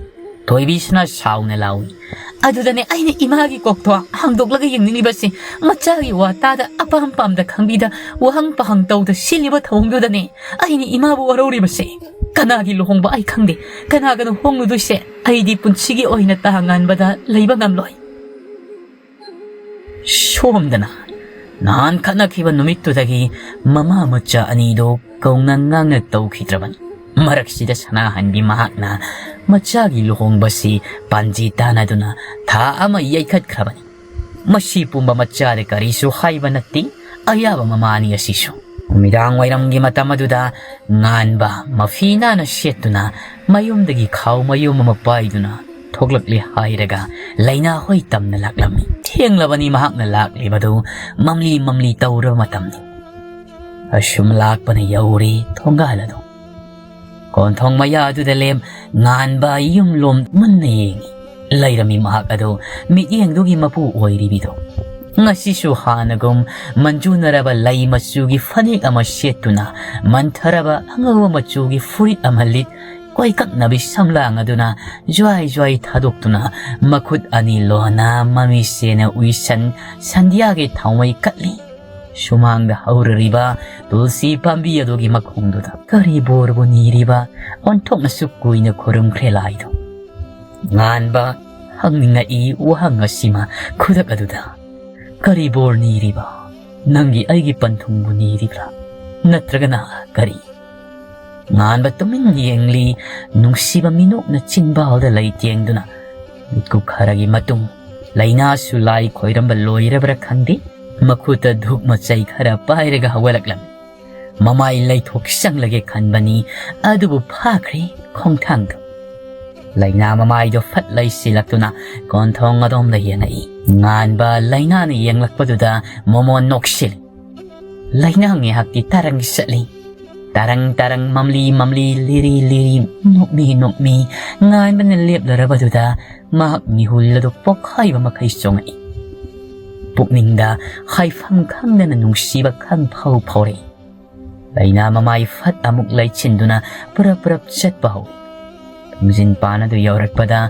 ꯊꯣꯏꯕꯤꯁꯅꯥ ꯁꯥꯎꯅ ꯂꯥꯎꯏ꯫ ꯑꯗꯨꯗꯅꯦ ꯑꯩꯅ ꯏꯃꯥꯒꯤ ꯀꯣꯛꯇꯣ ꯍꯥꯡꯗꯣꯛꯂꯒ ꯌꯦꯡꯅꯤꯡꯂꯤꯕꯁꯦ꯫ ꯃꯆꯥꯒꯤ ꯋꯥ ꯇꯥꯗ ꯑꯄꯥꯝ ꯄꯥꯝꯗ ꯈꯪꯕꯤꯗ ꯋꯥꯍꯪ ꯄꯥꯍꯪ ꯇꯧꯗ ꯁꯤꯜꯂꯤꯕ ꯊꯧꯑꯣꯡꯗꯨꯗꯅꯦ ꯑꯩꯅ ꯏꯃꯥꯕꯨ ꯋꯥꯔꯧꯔꯤꯕꯁꯦ꯫ ꯀꯅꯥꯒꯤ ꯂꯨꯍꯣꯡꯕ ꯑꯩ ꯈꯪꯗꯦ꯫ ꯀꯅꯥꯒꯅꯣ ꯍꯣꯡꯂꯨꯗꯣꯏꯁꯦ? ꯑꯩꯗꯤ ꯄꯨꯟꯁꯤꯒꯤ ꯑꯣꯏꯅ ꯇꯥ ꯉꯥꯟꯕꯗ ꯂꯩꯕ ꯉꯝꯂꯣꯏ꯫ ꯁꯣꯝꯗꯅ ꯅꯍꯥꯟ ꯈꯠꯅꯈꯤꯕ ꯅꯨꯃꯤꯠꯇꯨꯗꯒꯤ ꯃꯃꯥ ꯃꯆꯥ ꯑꯅꯤꯗꯨ ꯀꯧꯅ ꯉꯥꯡꯅ ꯇꯧꯈꯤꯗ꯭ꯔꯕꯅꯤ꯫ ꯃꯔꯛꯁꯤꯗ ꯁꯅꯥꯍꯟꯕꯤ ꯃꯍꯥꯛꯅ ꯃꯆꯥꯒꯤ ꯂꯨꯍꯣꯡꯕꯁꯤ ꯄꯥꯟꯖꯤ ꯇꯥꯟꯅꯗꯨꯅ ꯊꯥ ꯑꯃ ꯌꯩꯈꯠꯈ꯭ꯔꯕꯅꯤ꯫ ꯃꯁꯤ ꯄꯨꯝꯕ ꯃꯆꯥꯗ ꯀꯔꯤꯁꯨ ꯍꯥꯏꯕ ꯅꯠꯇꯦ ꯑꯌꯥꯕ ꯃꯃꯥꯅꯤ ꯑꯁꯤꯁꯨ꯫ ꯅꯨꯃꯤꯗꯥꯡ ꯋꯥꯏꯔꯝꯒꯤ ꯃꯇꯝ ꯑꯗꯨꯗ ꯉꯥꯟꯕ ꯃꯐꯤ ꯅꯥꯟꯅ ꯁꯦꯠꯇꯨꯅ ꯃꯌꯨꯝꯗꯒꯤ ꯈꯥꯎ ꯃꯌꯨꯝ ꯑꯃ ꯄꯥꯏꯗꯨꯅ ꯊꯣꯛꯂꯛꯂꯦ ꯍꯥꯏꯔꯒ ꯂꯩꯅꯥ ꯍꯣꯏ ꯇꯝꯅ ꯂꯥꯛꯂꯝꯃꯤ꯫ ꯊꯦꯡꯂꯕꯅꯤ ꯃꯍꯥꯛꯅ ꯂꯥꯛꯂꯤꯕꯗꯨ꯫ ꯃꯝꯂꯤ ꯃꯝꯂꯤ ꯇꯧꯔꯕ ꯃꯇꯝꯅꯤ꯫ ꯑꯁꯨꯝ ꯂꯥꯛꯄꯅ ꯌꯧꯔꯦ ꯊꯣꯡꯒꯥꯜ ꯑꯗꯨ꯫ ꯀꯣꯟꯊꯣꯡ ꯃꯌꯥ ꯑꯗꯨꯗ ꯂꯦꯝ ꯉꯥꯟꯕ ꯌꯨꯝꯂꯣꯝ ꯃꯨꯟꯅ ꯌꯦꯡꯉꯤ꯫ ꯂꯩꯔꯝꯃꯤ ꯃꯍꯥꯛ ꯑꯗꯨ ꯃꯤꯠꯌꯦꯡꯗꯨꯒꯤ ꯃꯄꯨ ꯑꯣꯏꯔꯤꯕꯤꯗꯣ꯫ ꯉꯁꯤꯁꯨ ꯍꯥꯟꯅꯒꯨꯝ ꯃꯟꯖꯨꯅꯔꯕ ꯂꯩ ꯃꯆꯨꯒꯤ ꯐꯅꯦꯛ ꯑꯃ ꯁꯦꯠꯇꯨꯅ ꯃꯟꯊꯔꯕ ꯑꯉꯧꯕ ꯃꯆꯨꯒꯤ ꯐꯨꯔꯤꯠ ꯑꯃ ꯂꯤꯠ, ꯀꯣꯏꯀꯛꯅꯕꯤ ꯁꯝꯂꯥꯡ ꯑꯗꯨꯅ ꯖ꯭ꯋꯥꯏ ꯖ꯭ꯋꯥꯏ ꯊꯥꯗꯣꯛꯇꯨꯅ ꯃꯈꯨꯠ ꯑꯅꯤ ꯂꯣꯟꯅ ꯃꯃꯤꯁꯦꯅ ꯎꯏꯁꯟ ꯁꯟꯙ꯭ꯌꯥꯒꯤ ꯊꯥꯎꯃꯩ ꯀꯠꯂꯤ꯫ ꯁꯨꯃꯥꯡꯗ ꯍꯧꯔꯔꯤꯕ ꯇꯨꯜꯁꯤ ꯄꯥꯝꯕꯤ ꯑꯗꯨꯒꯤ ꯃꯈꯣꯡꯗꯨꯗ ꯀꯔꯤ ꯕꯣꯔꯕꯨ ꯅꯤꯔꯤꯕ? ꯑꯣꯟꯊꯣꯛꯅꯁꯨ ꯀꯨꯏꯅ ꯈꯨꯔꯨꯝꯈ꯭ꯔꯦ ꯂꯥꯏꯗꯣ꯫ ꯉꯥꯟꯕ ꯍꯪꯅꯤꯡꯉꯛꯏ ꯋꯥꯍꯪ ꯑꯁꯤꯃ ꯈꯨꯗꯛ ꯑꯗꯨꯗ꯫ ꯀꯔꯤ ꯕꯣꯔ ꯅꯤꯔꯤꯕ? ꯅꯪꯒꯤ ꯑꯩꯒꯤ ꯄꯟꯊꯨꯡꯕꯨ ꯅꯤꯔꯤꯕ꯭ꯔꯥ? ꯅꯠꯇ꯭ꯔꯒꯅ ꯀꯔꯤ? ꯉꯥꯟꯕ ꯇꯨꯃꯤꯟ ꯌꯦꯡꯂꯤ, ꯅꯨꯡꯁꯤꯕ ꯃꯤꯅꯣꯛꯅ ꯆꯤꯟꯕꯥꯜꯗ ꯂꯩ ꯇꯦꯡꯗꯨꯅ꯫ ꯃꯤꯠꯀꯨꯞ ꯈꯔꯒꯤ ꯃꯇꯨꯡ ꯂꯩꯅꯥꯁꯨ ꯂꯥꯏ ꯈꯣꯏꯔꯝꯕ ꯂꯣꯏꯔꯕ꯭ꯔꯥ ꯈꯪꯗꯦ, ꯃꯈꯨꯠꯇ ꯙꯨꯞ ꯃꯆꯩ ꯈꯔ ꯄꯥꯏꯔꯒ ꯍꯧꯒꯠꯂꯛꯂꯝꯃꯤ꯫ ꯃꯃꯥꯏ ꯂꯩꯊꯣꯛ ꯆꯪꯂꯒꯦ ꯈꯟꯕꯅꯤ, ꯑꯗꯨꯕꯨ ꯐꯥꯈ꯭ꯔꯦ ꯈꯣꯡꯊꯥꯡꯗꯨ꯫ ꯂꯩꯅꯥ ꯃꯃꯥꯏꯗꯣ ꯐꯠ ꯂꯩꯁꯤꯜꯂꯛꯇꯨꯅ ꯀꯣꯟꯊꯣꯡ ꯑꯗꯣꯝꯗ ꯌꯦꯡꯉꯛꯏ꯫ ꯉꯥꯟꯕ ꯂꯩꯅꯥꯅ ꯌꯦꯡꯂꯛꯄꯗꯨꯗ ꯃꯣꯃꯣꯟ ꯅꯣꯛꯁꯤꯜꯂꯤ꯫ ꯂꯩꯅꯥ ꯉꯥꯏꯍꯥꯛꯇꯤ ꯇꯔꯪ ꯆꯠꯂꯤ꯫ ꯇꯔꯪ ꯇꯔꯪ, ꯃꯝꯂꯤ ꯃꯝꯂꯤ, ꯂꯤꯔꯤ ꯂꯤꯔꯤ, ꯅꯣꯛꯃꯤ ꯅꯣꯛꯃꯤ꯫ ꯉꯥꯟꯕꯅ ꯂꯦꯞꯂꯔꯕꯗꯨꯗ ꯃꯍꯥꯛ ꯃꯤꯍꯨꯜ ꯑꯗꯨ ꯄꯣꯛꯈꯥꯏꯕ ꯃꯈꯩ ꯆꯣꯡꯉꯛꯏ꯫ ꯄꯨꯛꯅꯤꯡꯗ ꯍꯥꯏꯐꯝ ꯈꯪꯗꯅ ꯅꯨꯡꯁꯤꯕ ꯈꯪ ꯐꯥꯎ ꯐꯥꯎꯔꯛꯏ꯫ ꯂꯩꯅꯥ ꯃꯃꯥꯏ ꯐꯠ ꯑꯃꯨꯛ ꯂꯩꯆꯤꯟꯗꯨꯅ ꯄꯨꯔꯞ ꯄꯨꯔꯞ ꯆꯠꯄ ꯍꯧꯏ꯫ ꯊꯣꯡꯖꯤꯟ ꯄꯥꯟ ꯑꯗꯨ ꯌꯧꯔꯛꯄꯗ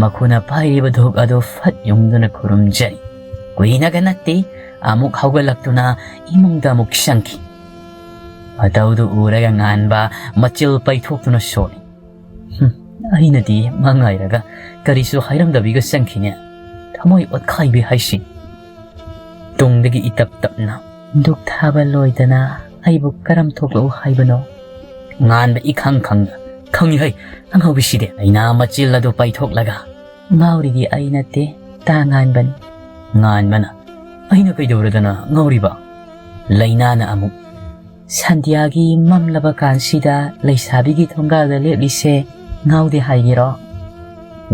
ꯃꯈꯨꯅ ꯄꯥꯏꯔꯤꯕ ꯙꯨꯛ ꯑꯗꯨ ꯐꯠ ꯌꯨꯡꯗꯨꯅ ꯈꯨꯔꯨꯝꯖꯔꯤ꯫ ꯀꯨꯏꯅꯒ ꯅꯠꯇꯦ, ꯑꯃꯨꯛ ꯍꯧꯒꯠꯂꯛꯇꯨꯅ ꯏꯃꯨꯡꯗ ꯑꯃꯨꯛ ꯆꯪꯈꯤ꯫ ꯃꯇꯧꯗꯨ ꯎꯔꯒ ꯉꯥꯟꯕ ꯃꯆꯤꯜ ꯄꯩꯊꯣꯛꯇꯨꯅ ꯁꯣꯜꯂꯤ꯫ "ꯍꯨꯝ, ꯑꯩꯅꯗꯤ ꯃꯉꯥꯏꯔꯒ ꯀꯔꯤꯁꯨ ꯍꯥꯏꯔꯝꯗꯕꯤꯒ ꯆꯪꯈꯤꯅꯦ꯫ ꯊꯃꯣꯏ ꯑꯣꯠꯈꯥꯏꯕꯤ ꯍꯥꯏꯁꯤ꯫" ꯇꯨꯡꯗꯒꯤ ꯏꯇꯞ ꯇꯞꯅ, "ꯙꯨꯛ ꯊꯥꯕ ꯂꯣꯏꯗꯅ ꯑꯩꯕꯨ ꯀꯔꯝ ꯊꯣꯛꯂꯛꯎ ꯍꯥꯏꯕꯅꯣ?" ꯉꯥꯟꯕ ꯏꯈꯪ ꯈꯪꯅ, "ꯈꯪꯉꯤ ꯍꯩ, ꯑꯉꯥꯎꯕꯤꯁꯤꯗꯤ!" ꯑꯩꯅ ꯃꯆꯤꯜ ꯑꯗꯨ ꯄꯩꯊꯣꯛꯂꯒ, "ꯉꯥꯎꯔꯤꯗꯤ ꯑꯩ ꯅꯠꯇꯦ, ꯇꯥ ꯉꯥꯟꯕꯅꯤ꯫" ꯉꯥꯟꯕꯅ, "ꯑꯩꯅ ꯀꯩꯗꯧꯔꯗꯅ ꯉꯥꯎꯔꯤꯕ?" ꯂꯩꯅꯥꯅ ꯑꯃꯨꯛ, "ꯁꯟꯙ꯭ꯌꯥꯒꯤ ꯃꯝꯂꯕ ꯀꯥꯟꯁꯤꯗ ꯂꯩꯁꯥꯕꯤꯒꯤ ꯊꯣꯡꯒꯥꯜꯗ ꯂꯦꯞꯂꯤꯁꯦ ꯉꯥꯎꯗꯦ ꯍꯥꯏꯒꯦꯔꯣ?"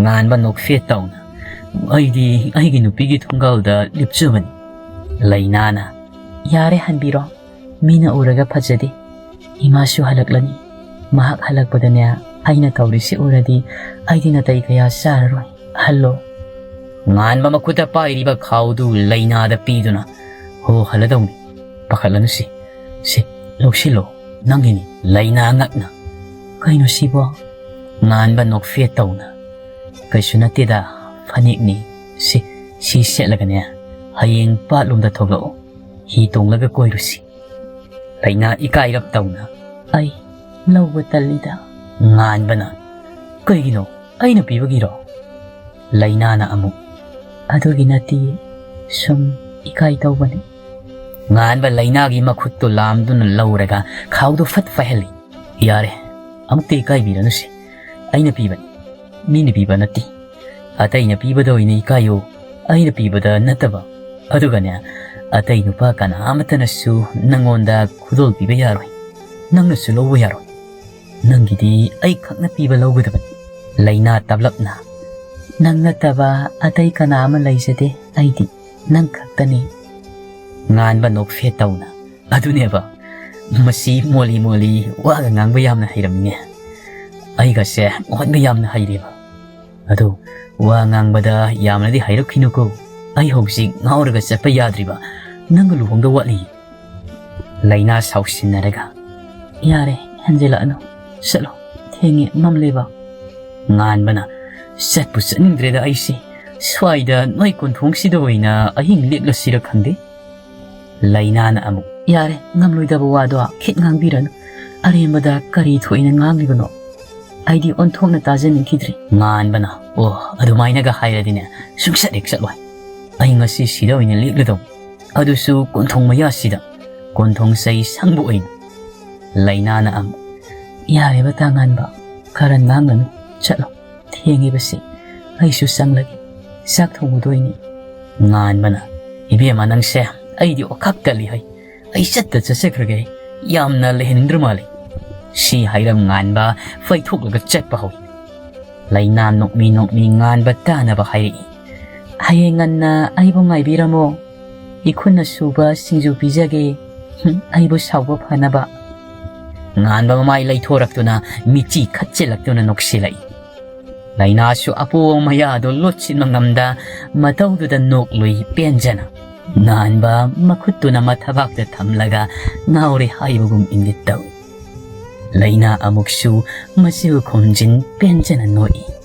ꯉꯥꯟꯕ ꯅꯣꯛꯐꯦꯠ ꯇꯧꯅ, "ꯑꯩꯗꯤ ꯑꯩꯒꯤ ꯅꯨꯄꯤꯒꯤ ꯊꯣꯡꯒꯥꯜꯗ ꯂꯦꯞꯆꯕꯅꯤ꯫" ꯂꯩꯅꯥꯅ, "ꯌꯥꯔꯦ, ꯍꯟꯕꯤꯔꯣ꯫ ꯃꯤꯅ ꯎꯔꯒ ꯐꯖꯗꯦ꯫ ꯏꯃꯥꯁꯨ ꯍꯜꯂꯛꯂꯅꯤ꯫ ꯃꯍꯥꯛ ꯍꯜꯂꯛꯄꯗꯅꯦ, ꯑꯩꯅ ꯇꯧꯔꯤꯁꯤ ꯎꯔꯗꯤ ꯑꯩꯗꯤ ꯅꯥꯇꯩ ꯀꯌꯥ ꯆꯥꯔꯔꯣꯏ꯫ ꯍꯜꯂꯣ꯫" ꯉꯥꯟꯕ ꯃꯈꯨꯠꯇ ꯄꯥꯏꯔꯤꯕ ꯈꯥꯎꯗꯨ ꯂꯩꯅꯥꯗ ꯄꯤꯗꯨꯅ, "ꯍꯣ, ꯍꯜꯂꯗꯧꯅꯤ꯫ ꯄꯥꯈꯠꯂꯅꯨꯁꯤ꯫ ꯁꯤ, ꯂꯧꯁꯤꯜꯂꯣ, ꯅꯪꯒꯤꯅꯤ꯫" ꯂꯩꯅꯥ ꯉꯛꯅ, "ꯀꯩꯅꯣ ꯁꯤꯕꯣ?" ꯉꯥꯟꯕ ꯅꯣꯛꯐꯦꯠ ꯇꯧꯅ, "ꯀꯩꯁꯨ ꯅꯠꯇꯦꯗ, ꯐꯅꯦꯛꯅꯤ꯫ ꯁꯤ, ꯁꯤ ꯁꯦꯠꯂꯒꯅꯦ, ꯍꯌꯦꯡ ꯄꯥꯠꯂꯣꯝꯗ ꯊꯣꯛꯂꯛꯑꯣ꯫ ꯍꯤ ꯇꯣꯡꯂꯒ ꯀꯣꯏꯔꯨꯁꯤ꯫" ꯂꯩꯅꯥ ꯏꯀꯥꯏꯔꯞ ꯇꯧꯅ, "ꯑꯩ ꯂꯧꯕ ꯇꯜꯂꯤꯗ꯫" ꯉꯥꯟꯕꯅ, "ꯀꯩꯒꯤꯅꯣ? ꯑꯩꯅ ꯄꯤꯕꯒꯤꯔꯣ?" ꯂꯩꯅꯥꯅ ꯑꯃꯨꯛ, "ꯑꯗꯨꯒꯤ ꯅꯠꯇꯤꯌꯦ, ꯁꯨꯝ ꯏꯀꯥꯏ ꯇꯧꯕꯅꯤ꯫" ꯉꯥꯟꯕ ꯂꯩꯅꯥꯒꯤ ꯃꯈꯨꯠꯇꯨ ꯂꯥꯝꯗꯨꯅ ꯂꯧꯔꯒ ꯈꯥꯎꯗꯨ ꯐꯠ ꯄꯥꯏꯍꯜꯂꯤ꯫ "ꯌꯥꯔꯦ, ꯑꯃꯨꯛꯇ ꯏꯀꯥꯏꯕꯤꯔꯅꯨꯁꯦ꯫ ꯑꯩꯅ ꯄꯤꯕꯅꯤ, ꯃꯤꯅ ꯄꯤꯕ ꯅꯠꯇꯦ꯫ ꯑꯇꯩꯅ ꯄꯤꯕꯗ ꯑꯣꯏꯅ ꯏꯀꯥꯏꯌꯨ, ꯑꯩꯅ ꯄꯤꯕꯗ ꯅꯠꯇꯕ꯫ ꯑꯗꯨꯒꯅꯦ, ꯑꯇꯩ ꯅꯨꯄꯥ ꯀꯅꯥ ꯑꯃꯠꯇꯅꯁꯨ ꯅꯪꯉꯣꯟꯗ ꯈꯨꯗꯣꯜ ꯄꯤꯕ ꯌꯥꯔꯣꯏ, ꯅꯪꯅꯁꯨ ꯂꯧꯕ ꯌꯥꯔꯣꯏ꯫ ꯅꯪꯒꯤꯗꯤ ꯑꯩ ꯈꯛꯅ ꯄꯤꯕ ꯂꯧꯒꯗꯕꯅꯤ꯫" ꯂꯩꯅꯥ ꯇꯞꯂꯞꯅ, "ꯅꯪ ꯅꯠꯇꯕ ꯑꯇꯩ ꯀꯅꯥ ꯑꯃ ꯂꯩꯖꯗꯦ, ꯑꯩꯗꯤ ꯅꯪ ꯈꯛꯇꯅꯤ꯫" ꯉꯥꯟꯕ ꯅꯣꯛꯐꯦꯠ ꯇꯧꯅ, "ꯑꯗꯨꯅꯦꯕ, ꯃꯁꯤ ꯃꯣꯂꯤ ꯃꯣꯂꯤ ꯋꯥꯒ ꯉꯥꯡꯕ ꯌꯥꯝꯅ ꯍꯩꯔꯝꯃꯤꯅꯦ꯫ ꯑꯩꯒꯁꯦ ꯑꯣꯟꯕ ꯌꯥꯝꯅ ꯍꯩꯔꯦꯕ꯫ ꯑꯗꯨ ꯋꯥ ꯉꯥꯡꯕꯗ ꯌꯥꯝꯅꯗꯤ ꯍꯩꯔꯛꯈꯤꯅꯨꯀꯣ, ꯑꯩ ꯍꯧꯖꯤꯛ ꯉꯥꯎꯔꯒ ꯆꯠꯄ ꯌꯥꯗ꯭ꯔꯤꯕ꯫ ꯅꯪꯒ ꯂꯨꯍꯣꯡꯗꯧ ꯋꯥꯠꯂꯤ꯫ ꯂꯩꯅꯥ ꯁꯥꯎꯁꯤꯟꯅꯔꯒ, "ꯌꯥꯔꯦ, ꯍꯟꯖꯤꯜꯂꯛꯑꯅꯨ꯫ ꯆꯠꯂꯣ, ꯊꯦꯡꯉꯦ, ꯃꯝꯂꯦꯕ꯫" ꯉꯥꯟꯕꯅ, "ꯆꯠꯄꯨ ꯆꯠꯅꯤꯡꯗ꯭ꯔꯦꯗ ꯑꯩꯁꯦ꯫ ꯁ꯭ꯋꯥꯏꯗ ꯅꯣꯏ ꯀꯣꯟꯊꯣꯡꯁꯤꯗ ꯑꯣꯏꯅ ꯑꯍꯤꯡ ꯂꯦꯛꯂꯁꯤꯔ ꯈꯪꯗꯦ꯫" ꯂꯩꯅꯥꯅ ꯑꯃꯨꯛ, "ꯌꯥꯔꯦ, ꯉꯝꯂꯣꯏꯗꯕ ꯋꯥꯗꯣ ꯈꯤꯠ ꯉꯥꯡꯕꯤꯔꯅꯨ꯫ ꯑꯔꯦꯝꯕꯗ ꯀꯔꯤ ꯊꯣꯛꯏꯅ ꯉꯥꯡꯂꯤꯕꯅꯣ? ꯑꯩꯗꯤ ꯑꯣꯟꯊꯣꯛꯅ ꯇꯥꯖꯅꯤꯡꯈꯤꯗ꯭ꯔꯦ꯫" ꯉꯥꯟꯕꯅ, "ꯑꯣ, ꯑꯗꯨꯃꯥꯏꯅꯒ ꯍꯥꯏꯔꯗꯤꯅꯦ, ꯁꯨꯡꯆꯠ ꯍꯦꯛ ꯆꯠꯂꯣꯏ꯫ ꯑꯩ ꯉꯁꯤ ꯁꯤꯗ ꯑꯣꯏꯅ ꯂꯦꯛꯂꯗꯧ, ꯑꯗꯨꯁꯨ ꯀꯣꯟꯊꯣꯡ ꯃꯌꯥꯁꯤꯗ, ꯀꯣꯟꯊꯣꯡ ꯆꯩ ꯁꯪꯕ ꯑꯣꯏꯅ꯫" ꯂꯩꯅꯥꯅ ꯑꯃꯨꯛ, "ꯌꯥꯔꯦꯕ ꯇꯥꯉꯥꯟꯕ, ꯈꯔ ꯉꯥꯡꯒꯅꯨ, ꯆꯠꯂꯣ꯫ ꯊꯦꯡꯉꯤꯕꯁꯤ, ꯑꯩꯁꯨ ꯆꯪꯂꯒꯦ, ꯆꯥꯛ ꯊꯣꯡꯉꯨꯗꯣꯏꯅꯤ꯫" ꯉꯥꯟꯕꯅ, "ꯏꯕꯦꯝꯃ ꯅꯪꯁꯦ, ꯑꯩꯗꯤ ꯑꯣꯈꯥꯛ ꯇꯜꯂꯤ ꯍꯩ꯫ ꯑꯩ ꯆꯠꯇ ꯆꯠꯆꯈ꯭ꯔꯒꯦ, ꯌꯥꯝꯅ ꯂꯩꯍꯟꯅꯤꯡꯗ꯭ꯔ ꯃꯥꯜꯂꯤ꯫" ꯁꯤ ꯍꯥꯏꯔꯝ ꯉꯥꯟꯕ ꯐꯩꯊꯣꯛꯂꯒ ꯆꯠꯄ ꯍꯧꯏ꯫ ꯂꯩꯅꯥ ꯅꯣꯛꯃꯤ ꯅꯣꯛꯃꯤ ꯉꯥꯟꯕ ꯇꯥꯅꯕ ꯍꯥꯏꯔꯛꯏ, "ꯍꯌꯦꯡ ꯉꯟꯅ ꯑꯩꯕꯨ ꯉꯥꯏꯕꯤꯔꯝꯃꯣ꯫ ꯏꯈꯨꯠꯅ ꯁꯨꯕ ꯁꯤꯡꯖꯨ ꯄꯤꯖꯒꯦ, ꯍꯨꯝ, ꯑꯩꯕꯨ ꯁꯥꯎꯕ ꯐꯅꯕ꯫" ꯉꯥꯟꯕ ꯃꯃꯥꯏ ꯂꯩꯊꯣꯔꯛꯇꯨꯅ ꯃꯤꯆꯤ ꯈꯠꯆꯤꯜꯂꯛꯇꯨꯅ ꯅꯣꯛꯁꯤꯜꯂꯛꯏ꯫ ꯂꯩꯅꯥꯁꯨ ꯑꯄꯣꯝ ꯃꯌꯥꯗꯨ ꯂꯣꯠꯁꯤꯟꯕ ꯉꯝꯗ ꯃꯇꯧꯗꯨꯗ ꯅꯣꯛꯂꯨꯏ ꯄꯦꯟꯖꯅ꯫ ꯉꯥꯟꯕ ꯃꯈꯨꯠꯇꯨꯅ ꯃꯊꯕꯥꯛꯇ ꯊꯝꯂꯒ ꯉꯥꯎꯔꯦ ꯍꯥꯏꯕꯒꯨꯝ ꯏꯪꯒꯤꯠ ꯇꯧꯏ꯫ ꯂꯩꯅꯥ ꯑꯃꯨꯛꯁꯨ ꯃꯆꯤꯜ ꯈꯣꯝꯖꯤꯟ ꯄꯦꯟꯖꯅ ꯅꯣꯛꯏ꯫